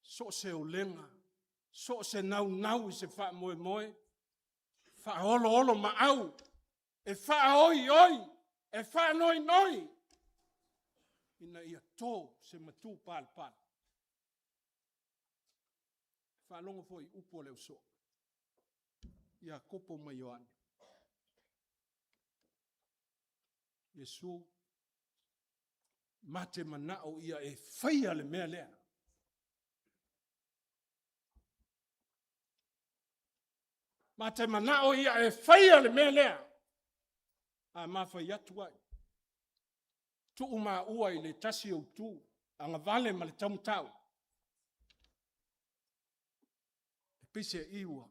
Speaker 2: So o se olega, so o se naunau i se faamoemoe, faaoloolomaau, e faaoioi, e faanoinoi ina ia to se matupalapala. Faalogo foi i upu a le ausoo, Iakopo ma Ioane. Iesu, ma te manao ia e faia le mea lea. Ma te manao ia e faia le mea lea. A ma fai atu ai, tuu maua i le tasi ou tu, agavale ma le taumatau. E peiseai ua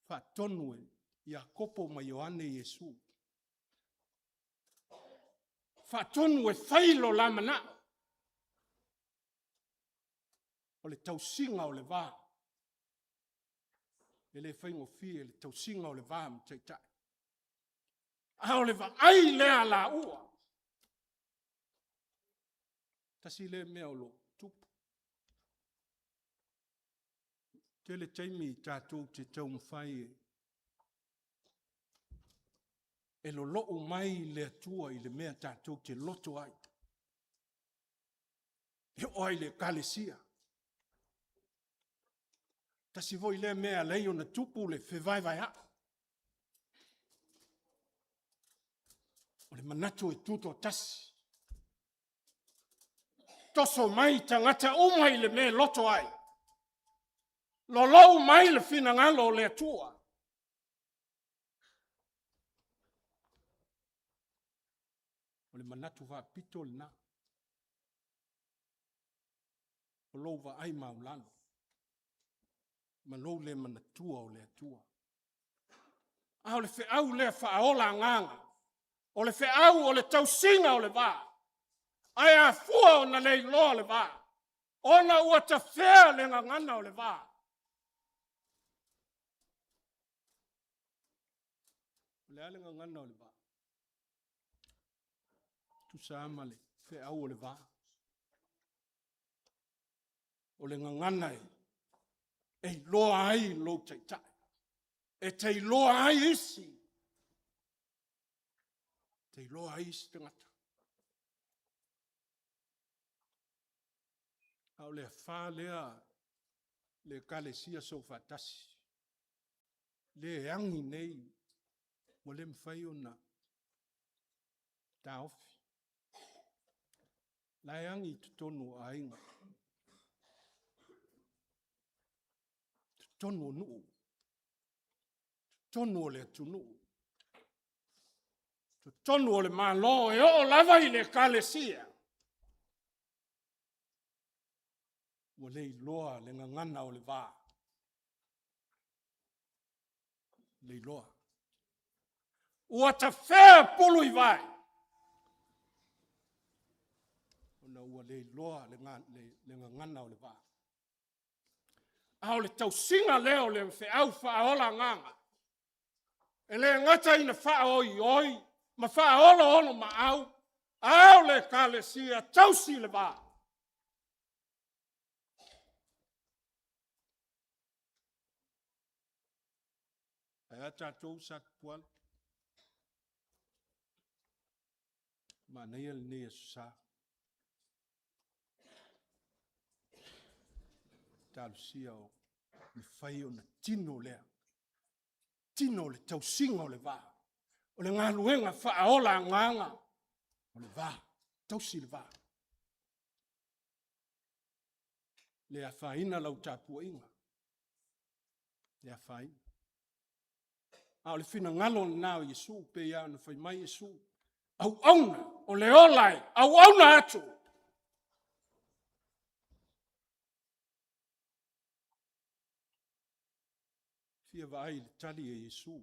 Speaker 2: faatonu e Iakopo ma Ioane Iesu. Faatonu e fai lo la manao. O le tausiga o le va, e le faigofie le tausiga o le va ma Taitai. A o le vaai lea a laua, tasi lea mea o lo o tupu. Tele taimi tatou te taumafai e lolou mai le Atua i le mea tatou te loto ai. E oo lava i le ekalesia. Tasi foi lea mea e ala ai ona tupu le fevaevaeai. O le manatu e tutoatasi. Toso mai tagata uma i le mea e loto ai. Lolou mai le finagalo o le Atua. O le manatu faapito lena. O lou vaai maualalo ma lou le manatua o le Atua. A o le feau lea faaola agaga, o le feau o le tausiga o le va. Ae afua ona le iloa le va, ona ua tafea le gagana o le va. O le a le gagana o le va? Tusa lava ma le feau o le va. O le gagana e iloa ai lou taitai. E te iloa ai isi. E te iloa ai isi tagata. A o le afa lea le Ekalesia Soofaatasi, lea e agi nei, ua le mafai ona taofi. La e agi i totonu o aiga, totonu o nuu, totonu o le atunuu, totonu o le Malo, e oo lava i le Ekalesia, ua le iloa le gagana o le va. Le iloa. Ua tafea pulu i vai, ona ua le iloa le gagana o le va. A o le tausiga lea o le feau faaola agaga, e le gata ina faaoioi ma faaoloolomaau, a o le ekalesia tausi le va. Ae a tatou Satupuala? Manaia lenei Aso Sa. Talosia o mafai ona tino lea, tino le tausiga o le va. O le galuega faaola agaga o le va, tausi le va. Le afaina lau tapuaiga, le afaina. A o le finagalo lena o Iesu, pei lava ona fai mai Iesu, auauna, o le ola e auauna atu. Fia vaai i le tali a Iesu.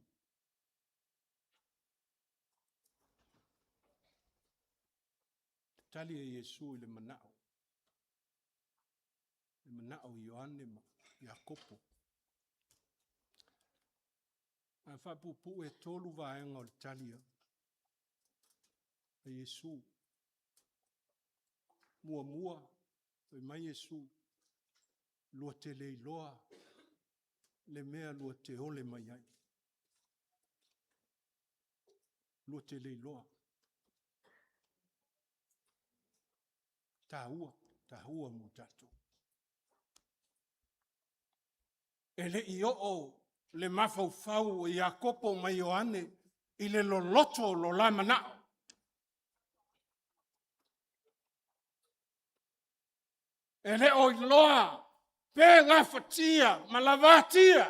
Speaker 2: Le tali a Iesu i le manao. Le manao o Ioane ma Iakopo. A faapuupuu e 3 vaega o le tali a Iesu. Muamua, fai mai Iesu, lua te le iloa le mea lua te ole mai ai. Lua te le iloa. Taua, taua mo tatou. E le i oo le mafaufau o Iakopo ma Ioane i le loloto o lo la manao. E le o iloa pe gafatia ma lavatia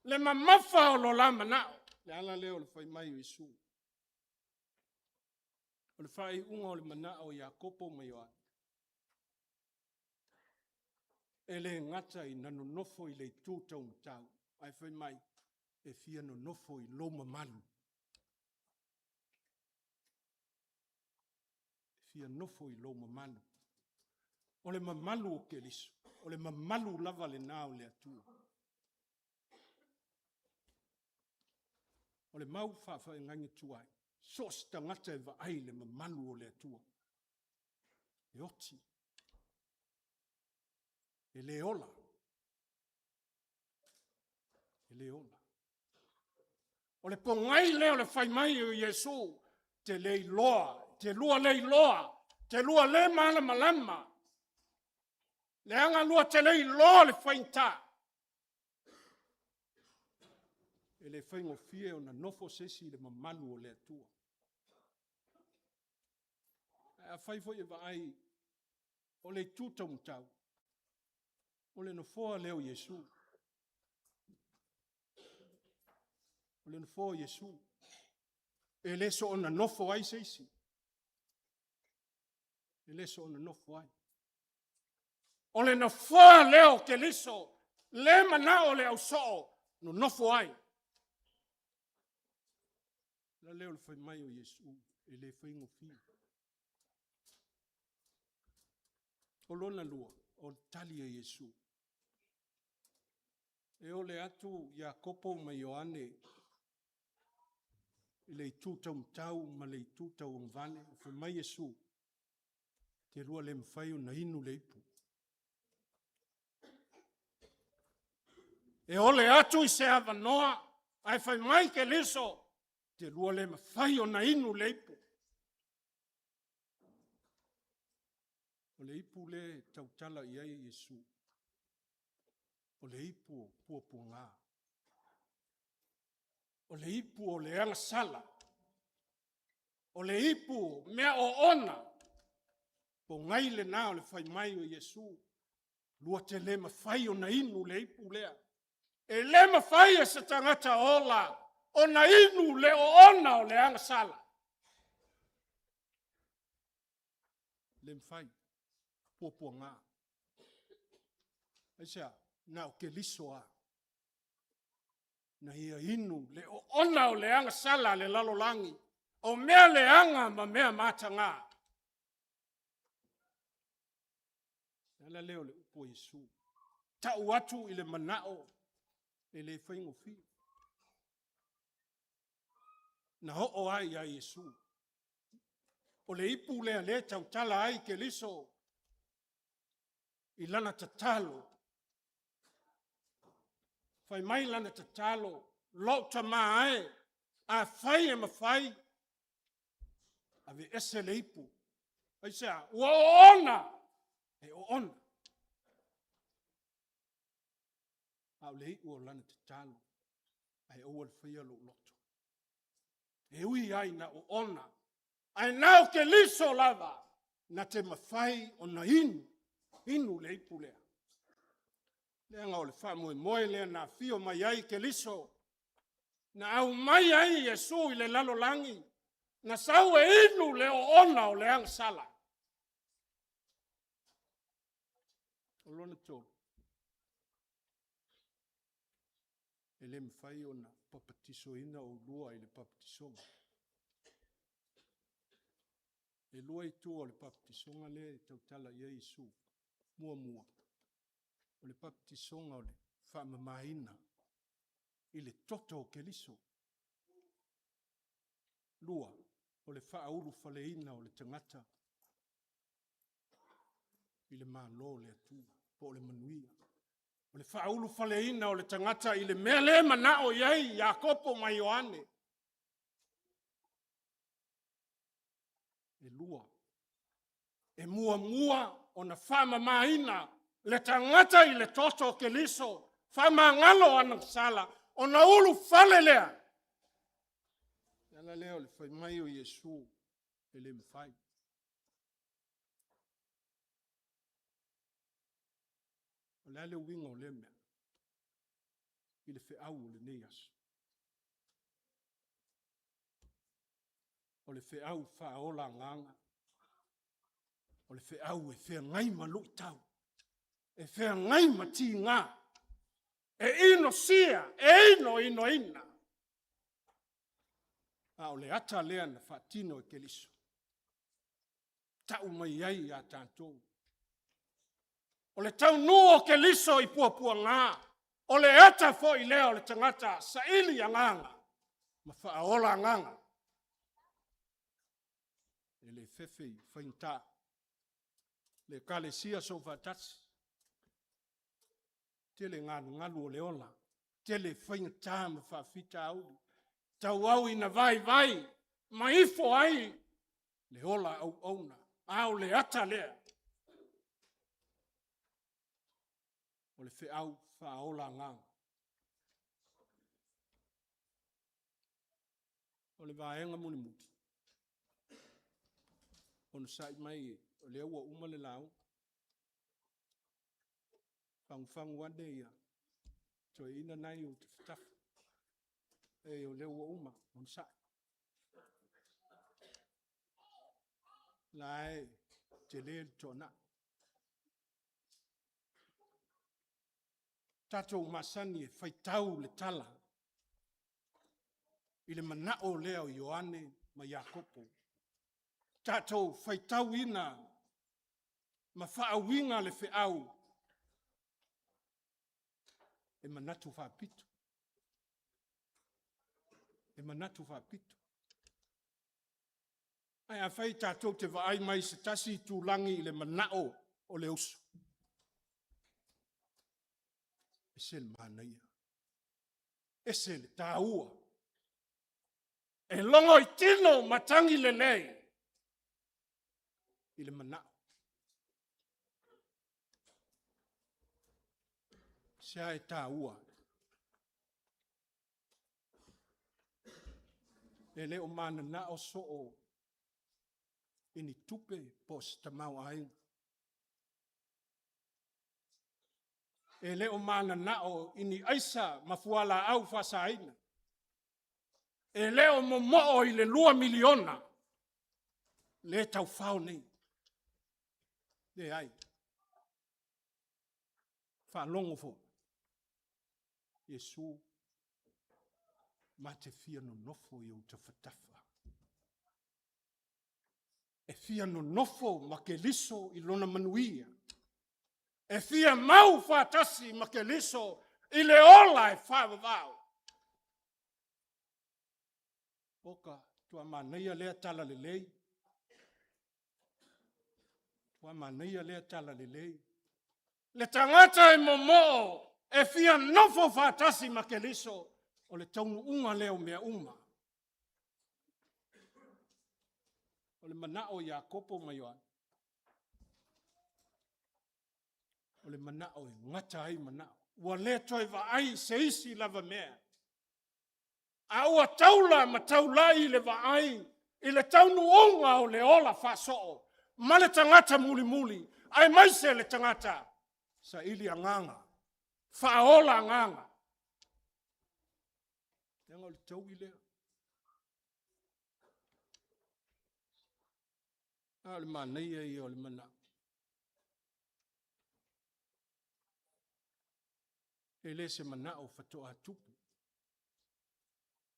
Speaker 2: le mamafa o lo la manao. Le ala lea o le fai mai o Iesu. O le faaiuga o le manao o Iakopo ma Ioane, e le gata ina nonofo i le itu taumatau, ae fai mai, e fia nonofo i lou mamalu. E fia nofo i lou mamalu. O le mamalu o Keriso, o le mamalu lava lena o le Atua. O le mau faafeagaiga tuai, so o se tagata e vaai i le mamalu o le Atua, e oti, e le ola, e le ola. O le pogai lea o le fai mai o Iesu, te le iloa, te lua le iloa, te lua le malamalama, leaga lua te le iloa le faigata. E le faigofie ona nofo se isi i le mamalu o le Atua. Ae afai foi e vaai o le itu taumatau, o le nofoa lea o Iesu. O le nofoa o Iesu. E le soona nofo ai se isi. E le soona nofo ai. O le nofoa lea o Keriso, le manao le ausoo, nonofo ai. O le ala lea o le fai mai o Iesu, e le faigofie. O lona lua, o le tali a Iesu. E ole atu Iakopo ma Ioane i le itu taumatau ma le itu tauagavale, fai mai Iesu, te lua le mafai ona inu le ipu. E ole atu i se avanoa, ae fai mai Keriso, te lua le mafai ona inu le ipu. O le ipu lea e tautala i ai Iesu, o le ipu o puapuaga. O le ipu o le agasala. O le ipu o mea oona. Pogai lena o le fai mai o Iesu, lua te le mafai ona inu le ipu lea. E le mafai e se tagata ola ona inu le oona o le agasala. Le mafai. Puapuaga. Aisea? Na o Keriso lava. Na ia inu le oona o le agasala a le lalolagi, o mea leaga ma mea mataga. Le ala lea o le upu a Iesu, tau atu i le manao e le faigofie. Na oo ai ia Iesu. O le ipu lea lea e tautala ai Keriso i lana tatalo. Fai mai lana tatalo, lou tama e, afai e mafai, aveese le ipu. Aisea? Ua oona, e oona. A o le iu o lana tatalo, ae aua le faia lou loto. E ui lava ina oona, ae na o Keriso lava na te mafai ona inu, inu le ipu lea. Leaga o le faamoemoe lea na afio mai ai Keriso, na aumai ai Iesu i le lalolagi, na sau e inu le oona o le agasala. O lona tolu, E le mafai ona papatisoina oulua i le papatisoga. E lua itu o le papatisoga lea e tautala i ai Iesu. Muamua, o le papatisoga o le faamamaina i le toto o Keriso. Lua, o le faaulufaleina o le tagata i le Malo o le Atua, po o le manuia. O le faaulufaleina o le tagata i le mea lea e manao i ai Iakopo ma Ioane. E lua. E muamua ona faamamaina le tagata i le toto o Keriso, faamagalo ana sala, ona ulufale lea. O le ala lea o le fai mai o Iesu, e le mafai. O le a le uiga o lea mea? I le feau o lenei aso. O le feau faaola agaga, o le feau e feagai ma luitau, e feagai ma tiga, e inosia, e inoinoina. A o le ata lea na faatino e Keriso, tau mai ai ia tatou, o le taunuu o Keriso i puapuaga, o le ata foi lea o le tagata saili agaga ma faaola agaga. E le fefe i faigata. Le Ekalesia Soofaatasi, tele galugalu o le ola, tele faigata ma faafitauli, tauau ina vaivai ma ifo ai le ola auauna, a o le ata lea, o le feau faaola agaga. O le vaega mulimuli, onosai mai o lea ua uma le lauga. Fagufagu ane le toeaina lena e i ou tafatafa. O lea ua uma, onosai. O la e tele le toanai. Tatou masani e faitau le tala i le manao lea o Ioane ma Iakopo. Tatou faitauina ma faauiga le feau e manatu faapito. E manatu faapito. Ae afai tatou te vaai mai i se tasi itulagi i le manao o le uso, e ese le manaia, ese le taua. E logoitino matagi lelei i le manao. Se a e taua? E le o mananao soo i ni tupe po o se tamaoaiga. E le o mananao i ni aisa ma fualaau faasaina. E le o momoo i le $2 miliona lea e taufao nei. Leai. Faalogo foi, Iesu, ma te fia nonofo i ou tafatafa. E fia nonofo ma Keriso i lona manuia. E fia mau faatasi ma Keriso i le ola e faavavau. Oka, tua manaia lea tala lelei. Ua manaia lea tala lelei. Le tagata e momoo e fia nofo faatasi ma Keriso, o le taunuuga lea o mea uma. O le manao o Iakopo ma Ioane, o le manao e gata ai manao. Ua le toe vaai i se isi lava mea, a ua taula ma taulai le vaai i le taunuuga o le ola faasoo ma le tagata mulimuli, aemaise le tagata saili agaga, faaola agaga. Leaga o le taui lea. A o le manaia ia o le manao. E le se manao faatoa tupu.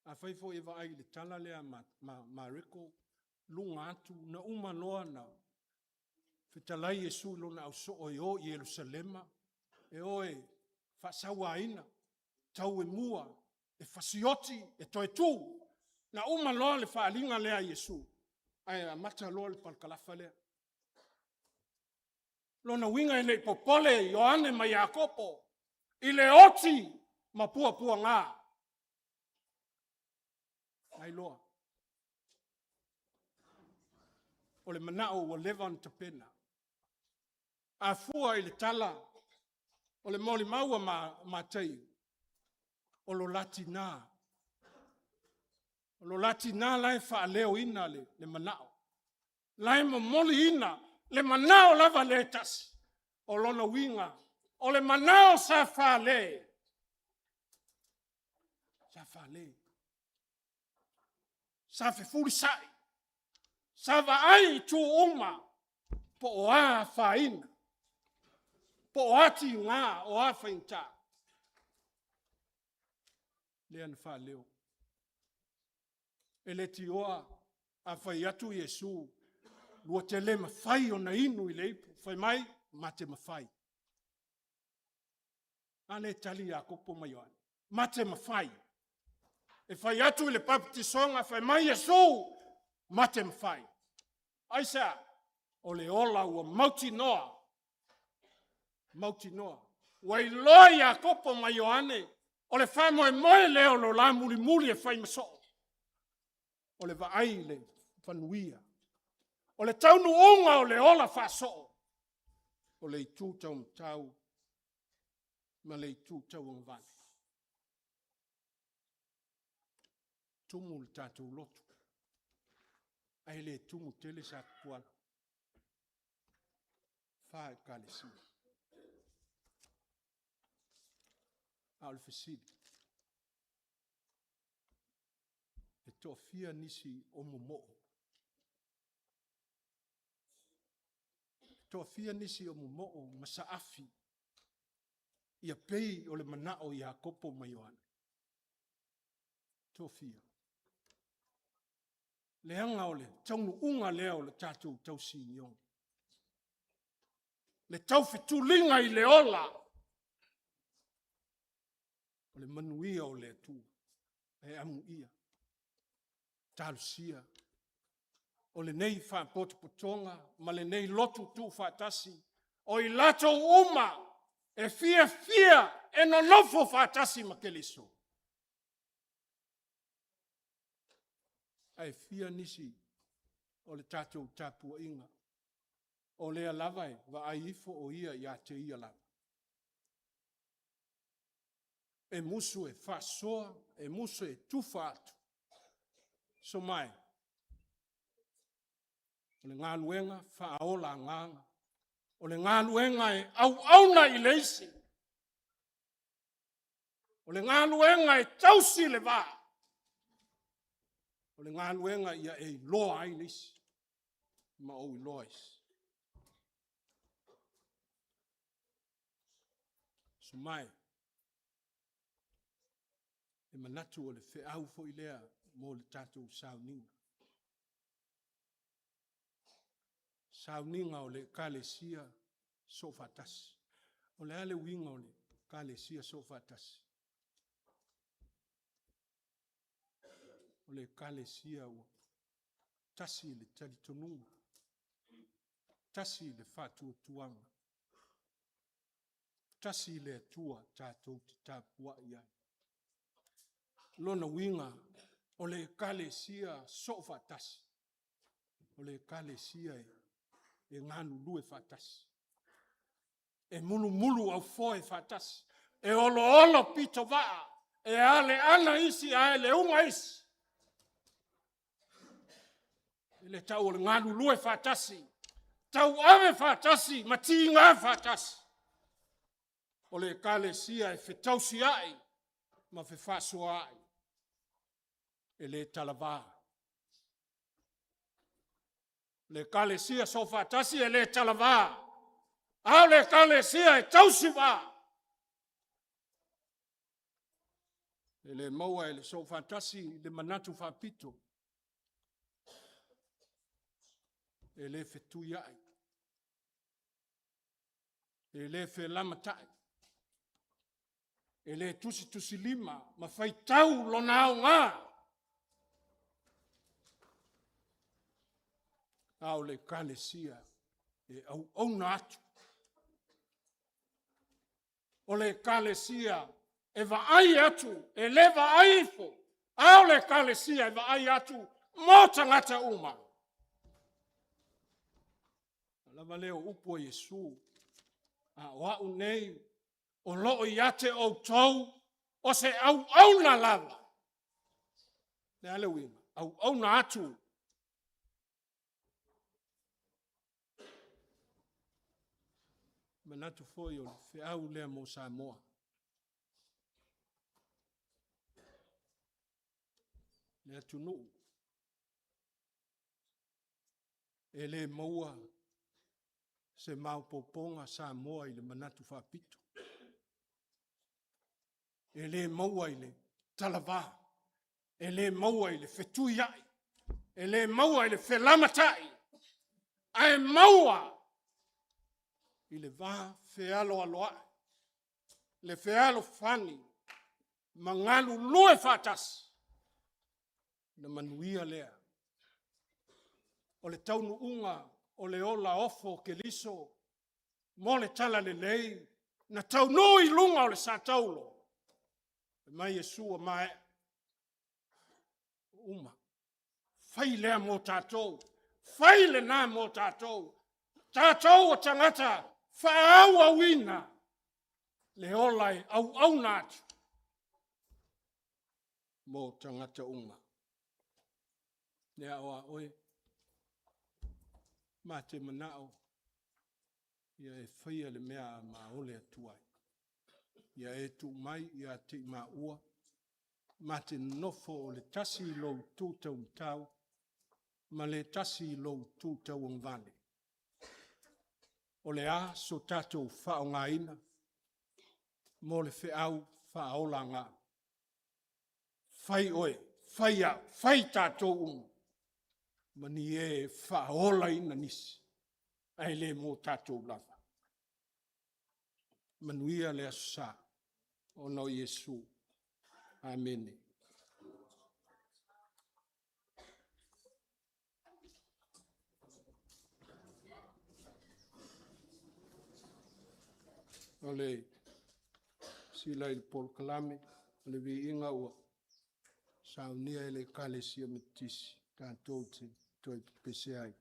Speaker 2: Afai foi e vaai i le tala lea a Mareko, luga atu, na uma loa na fetalai Iesu i lona ausoo e o i Ierusalema, e o e faasauaina, tau e mua, e fasioti, e toe tu. Na uma loa le faaaliga lea a Iesu, ae amata loa le parakalafa lea. O lona uiga e le i popole Ioane ma Iakopo i le oti ma puapuaga. Na iloa. O le manao ua leva ona tapena. A fua i le tala o le molimau a Mataio, o lo la tina, o lo la tina la e faaleoina le manao, la e momoliina le manao lava lea e tasi. O lona uiga, o le manao sa fale, sa fale, sa fefulisai, sa vaai i itu uma po o a afaina, po o a tiga, o a faigata, lea na faaleo. E leitioa a fai atu Iesu, lua te le mafai ona inu i le ipu, fai mai, ma te mafai. A lea e tali Iakopo ma Ioane, ma te mafai. E fai atu i le papatisoga, fai mai Iesu, ma te mafai. Aisea? O le ola ua mautinoa, mautinoa. Ua iloa e Iakopo ma Ioane, o le faamoemoe lea o lo la mulimuli e fai ma soo, o le vaai i le fanuia. O le taunuuga o le ola faasoo, o le itu taumatau ma le itu tauagavale. E tumu le tatou loto, ae le tumu tele Satupuala. E fa ekalesia. A o le fesili, e toafia nisi o momoo? E toafia nisi o momoo ma saafi ia pei o le manao o Iakopo ma Ioane? Toafia? Leaga o le taunuuga lea o le tatou tausi le taufetuliga i le ola, o le manuia o le Atua. Ae amuia, talosia o lenei faapotopotoga ma lenei lotu tuufaatasi, o i latou uma e fiafia e nonofo faatasi ma Keriso. Ae fia nisi o le tatou tapuaiga o lea lava e vaai ifo o ia ia te ia lava. E musu e faasoa, e musu e tufa atu. Somae, o le galuega faaola agaga, o le galuega e auauna i le isi, o le galuega e tausi le va, o le galuega ia e iloa ai le isi ma ou iloa isi. Sumae, e manatu o le feau foi lea mo le tatou sauniga. Sauniga o le Ekalesia Soofaatasi. O le a le uiga o le Ekalesia Soofaatasi? O le Ekalesia ua tasi le talitonuga, tasi le faatuatuaga, tasi le Atua tatou te tapuai ai. O lona uiga, o le Ekalesia Soofaatasi, o le Ekalesia e galulue faatasi, e mulumuluaufoe faatasi, e oloolo pitovaa, e aleana isi ae leuga isi. I le tau o le galulue faatasi, tauave faatasi ma tiga faatasi. O le ekalesia e fetausiai ma fefaasoaai, e le talava. O le ekalesia soofaatasi e le talava, a o le ekalesia e tausiva. E le maua e le soofaatasi le manatu faapito. E le fetuiai. E le felamatai. E le tusitusilima ma faitau lona aoga. A o le ekalesia e auauna atu. O le ekalesia e vaai atu, e le vaai ifo, a o le ekalesia e vaai atu mo tagata uma. Lava lea o upu a Iesu, a o au nei o lo o ia te outou o se auauna lava. O le a le uiga? Auauna atu. Manatu foi o le feau lea mo Samoa. Le atunuu e le maua se maopoopoga Samoa i le manatu faapito. E le maua i le talava, e le maua i le fetuiai, e le maua i le felamatai, ae maua i le va fealoaloai, le fealofani ma galulue faatasi ona manuia lea. O le taunuuga o le ola ofo o Keriso mo le Talalelei, na taunuu i luga o le satauro, fai mai Iesu ua maea, ua uma. Fai lea mo tatou, fai lena mo tatou, tatou o tagata faaauauina le ola e auauna atu mo tagata uma. Ia o a oe, ma te manao ia e faia le mea a maole atu ai. Ia e tuu mai ia te i maua, ma te nonofo o le tasi i lou itu taumatau, ma le tasi i lou itu tauagavale. O le a so tatou faaaogaina mo le feau faaola na? Fai oe, fai au, fai tatou uma, ma ni e e faaolaina nisi, ae le mo tatou lava. Manuia le Aso Sa, ona o Iesu. Amene. O le sila i le polokalame, o le viiga ua saunia e le Ekalesia Metotisi tatou te toe pepese ai.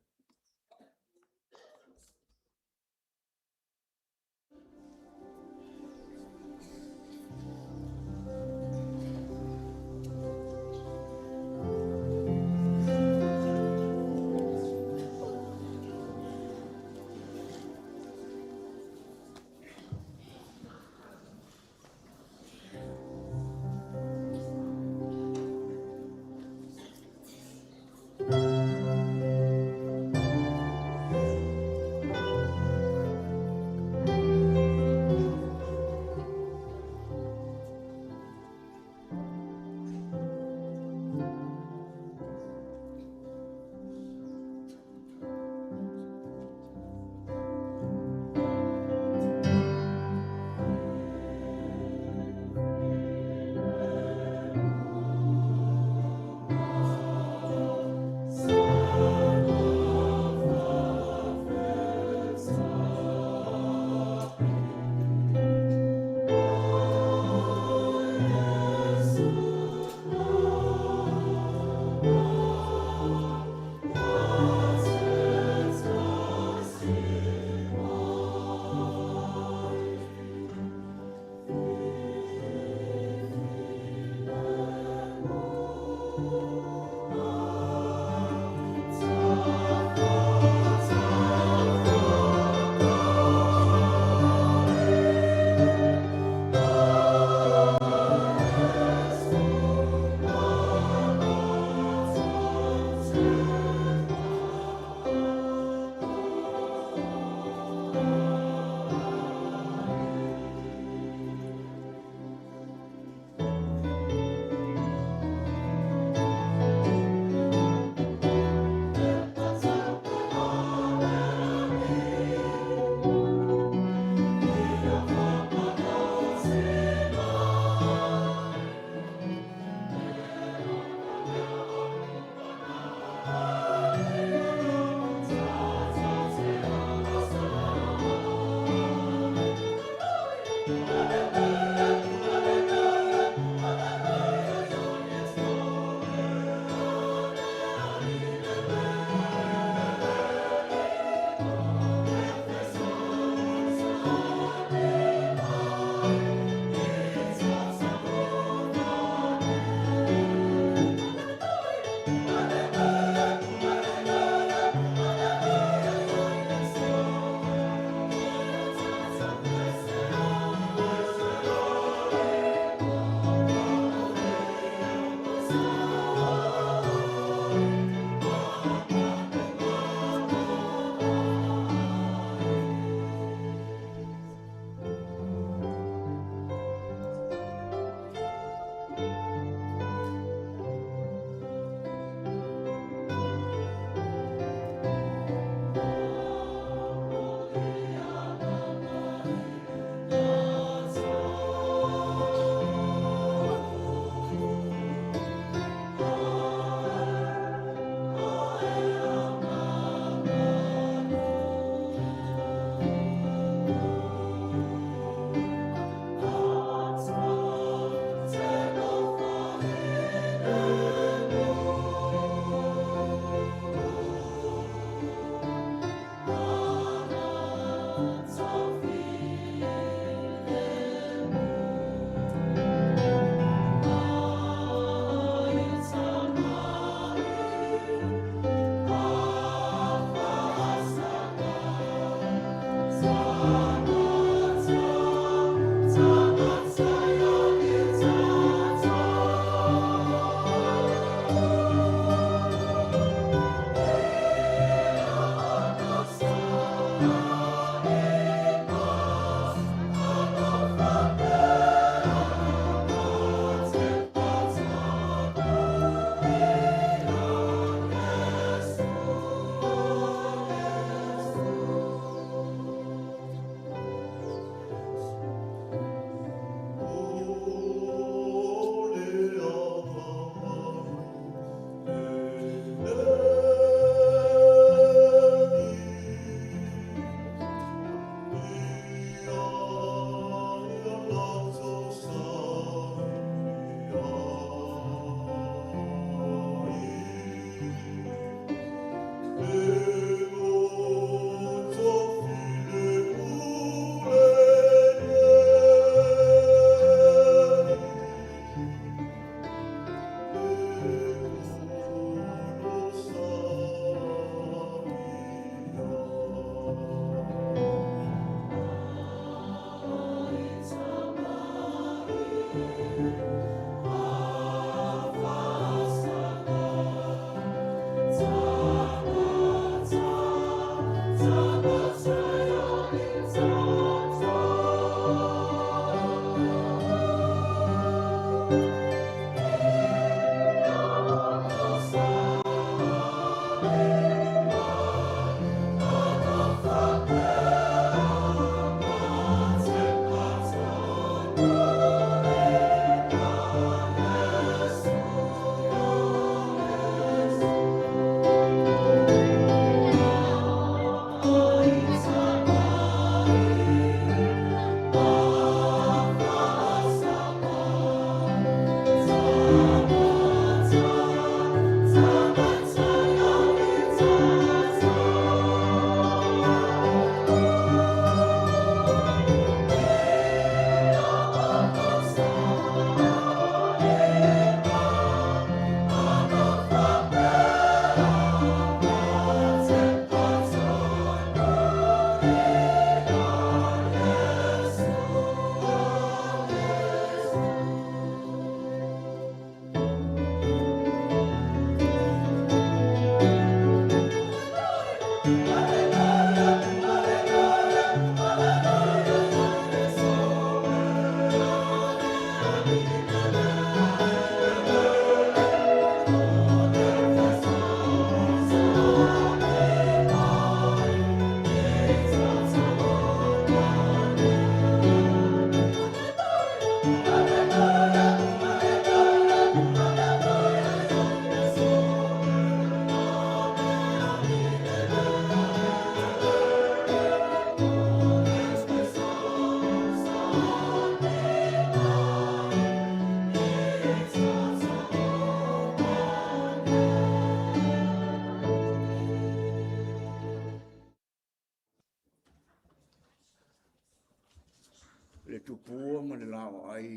Speaker 6: Le tupua ma le laoai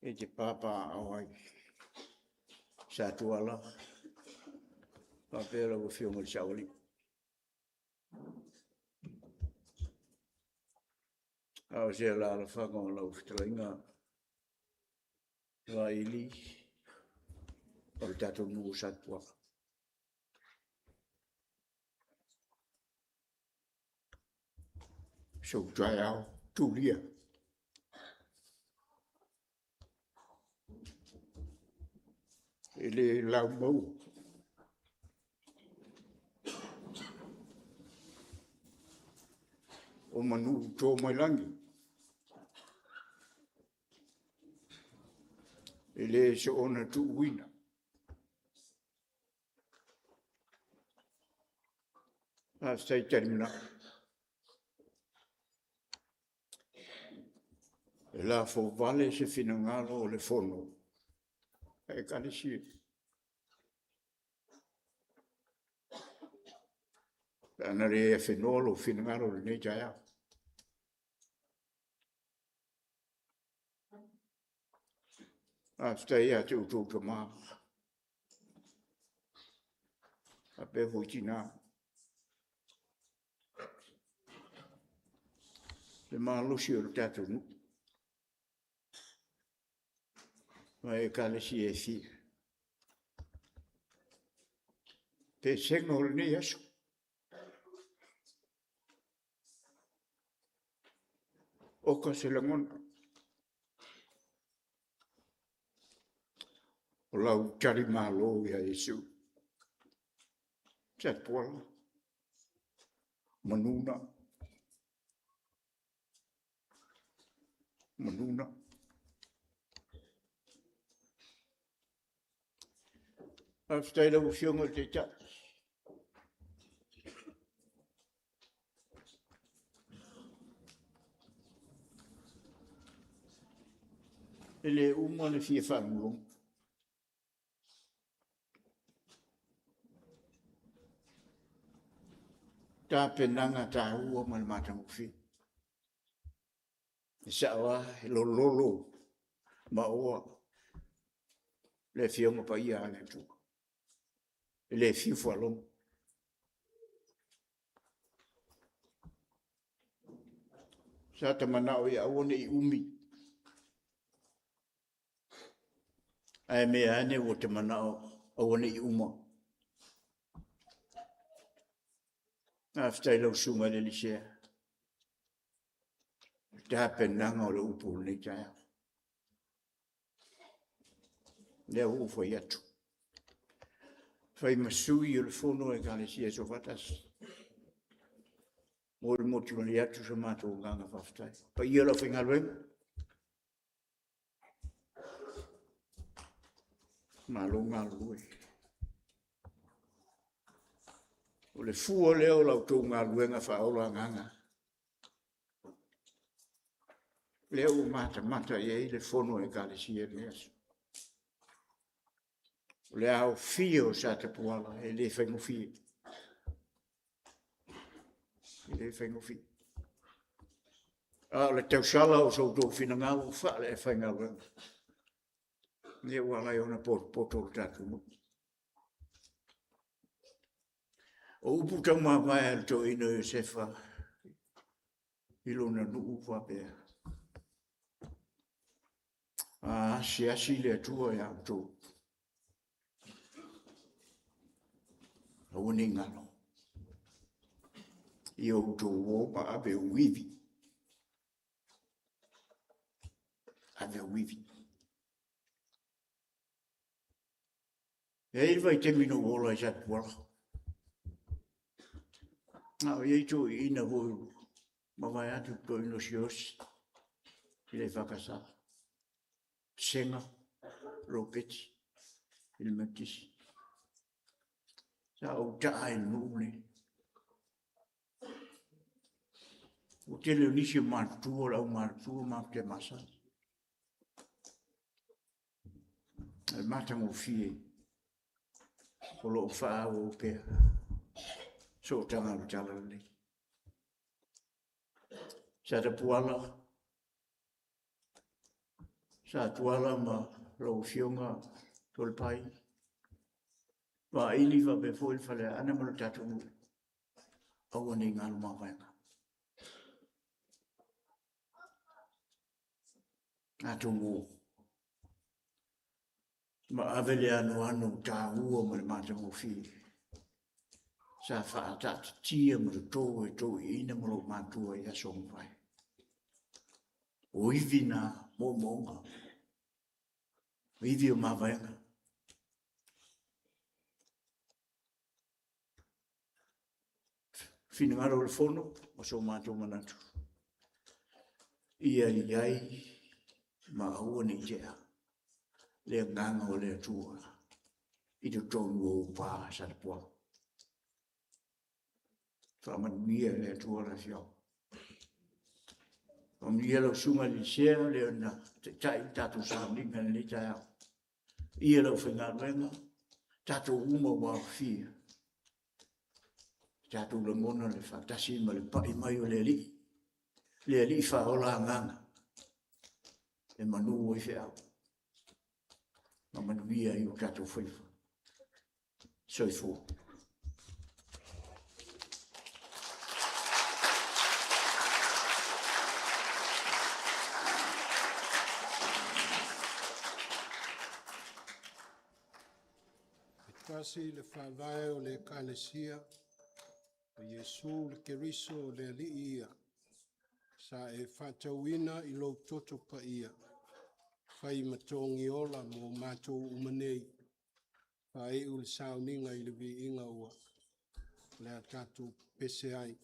Speaker 6: e te papaaao ai, Satuala faapea lau Afioga i le Saoalii. A o se alaalafaga o lau fetalaiga Vaili, o le tatou nuu o Satuala. Sou taeao tulia. E le laumaua. O manu to mai lagi, e le soona tuuina. Faafetai talimanao. E lafo vale se finagalo o le Fono a Ekalesia, pe ana le afenoa lou finagalo i lenei taeao. Faafetai ia te outou tama, faapea foi tina, le malosi o le tatou nuu ma Ekalesia e fia. Pesega o lenei aso. Oka se lagona, o lau talimalo ia Iesu. Satuala, manu na, manu na. Faafetai i lau Afioga i le Taitai. E le uma le fia faalogologo. Tapenaga taua ma le matagofie. E sao lava, e lololo maoa le Afioga Paia a le Atua, e le fiu faalogo. Sa ta manao ia aua ne i umi, ae mea ane ua ta manao aua ne i uma. Faafetai i lau Susuga i le alii Sea, i le tapenaga o le upu o lenei taeao. O lea ua ou fai atu, fai ma sui o le fono a Ekalesia Soofaatasi, e molimoli atu so matou agaga faafetai. Le paia o le aufaigaluega, malo galulue. O le fua lea o la outou galuega faaola agaga, lea ua matamata i ai le fono a Ekalesia i lenei aso. O le aofia o Satapuala e le faigofie, e le faigofie. A o le tausala o so outou finagalo faale-aufaigaluega, lea ua ala ai ona potopoto le tatou nuu. O upu taumavae a le toeaina o Iosefa i lona nuu faapea, a asiasi le Atua ia outou, aua ne i galo, ia outou o ma ave ou ivi, ave ou ivi. E i ai le vaitaimi na ou ola ai i Satapuala, a o i ai toeaiina foi ua mavae atu le toeaina o Siaosi i le EFKS, Sega Ropeti i le Metotisi. Sa ou taa ai i le nuu lenei. Ua tele o nisi o matutua o le aumatutua matou te masani. O le matagofie o lo o faaauau pea sootaga o le Talalelei. Satapuala, Satuala ma lau Afioga Toalepai, Vaili faapea foi le Faleaana ma le tatou nuu, aua ne i galo mavaega. Tatou o ma ave le anoano taua ma le matagofie sa faataatitia ma toto e toeaiina ma oloomatua i aso ua mavae. O ivi na o moomooga, o ivi o mavaega. Finagalo o le Fono ma so matou manatu, ia i ai ma aua ne i tea le Agaga o le Atua i totonu o ou pa Satapuala. Faamanuia e le Atua le afioaga. Faamanuia lau Susuga i le Sea, o le na taitai le tatou sauniga i lenei taeao. Le paia i le aufaigaluega, tatou uma ua aofia, tatou lagona le faatasi ma le pai mai o le Alii, le Alii faaola agaga e manu ai feau ma manuia ai o tatou faiva. Soifua.
Speaker 2: E tasi le Faavae o le Ekalesia, o Iesu le Keriso o le Alii ia, sa e faatauina i lou toto paia, fai ma togiola mo matou uma nei. Faaiu le sauniga i le viiga ua le a tatou pepese ai.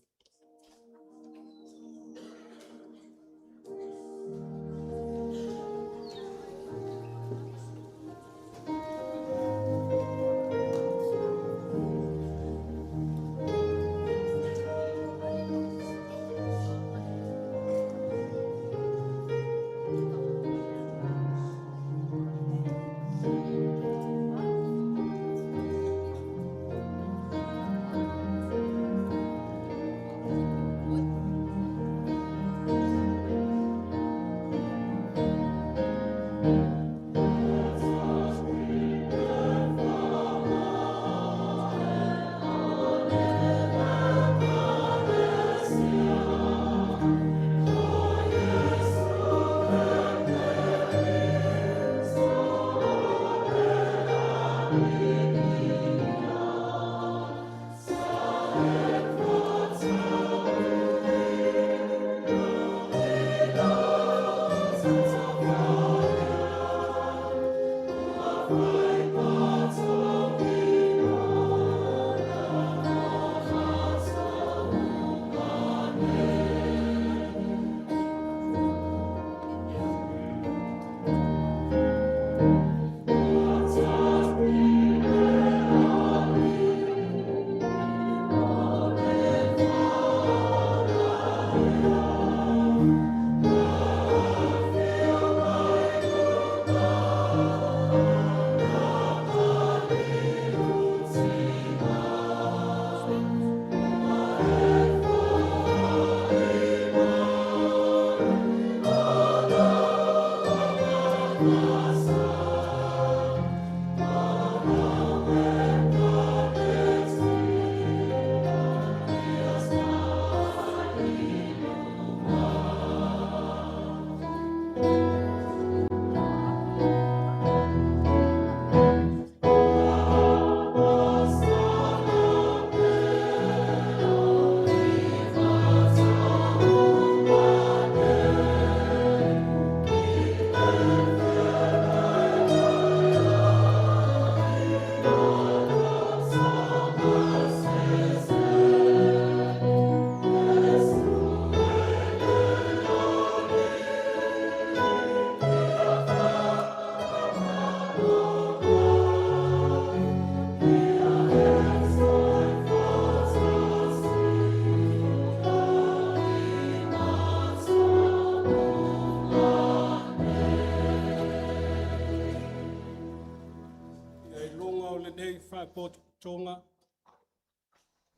Speaker 2: Faapotopotoga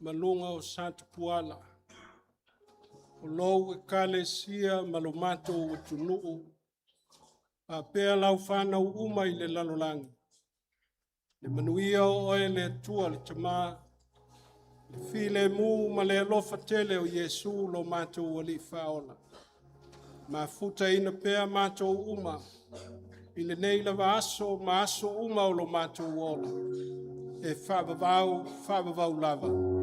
Speaker 2: ma luga o Satupuala, o lou ekalesia ma lo matou atunuu, faapea lau fanau uma i le lalolagi, le manuia o oe le Atua le Tama, le filemu ma le alofa tele o Iesu lo matou Alii Faaola. Mafutaina pea matou uma i lenei lava aso ma aso uma o lo matou ola, e faavavau, faavavau lava.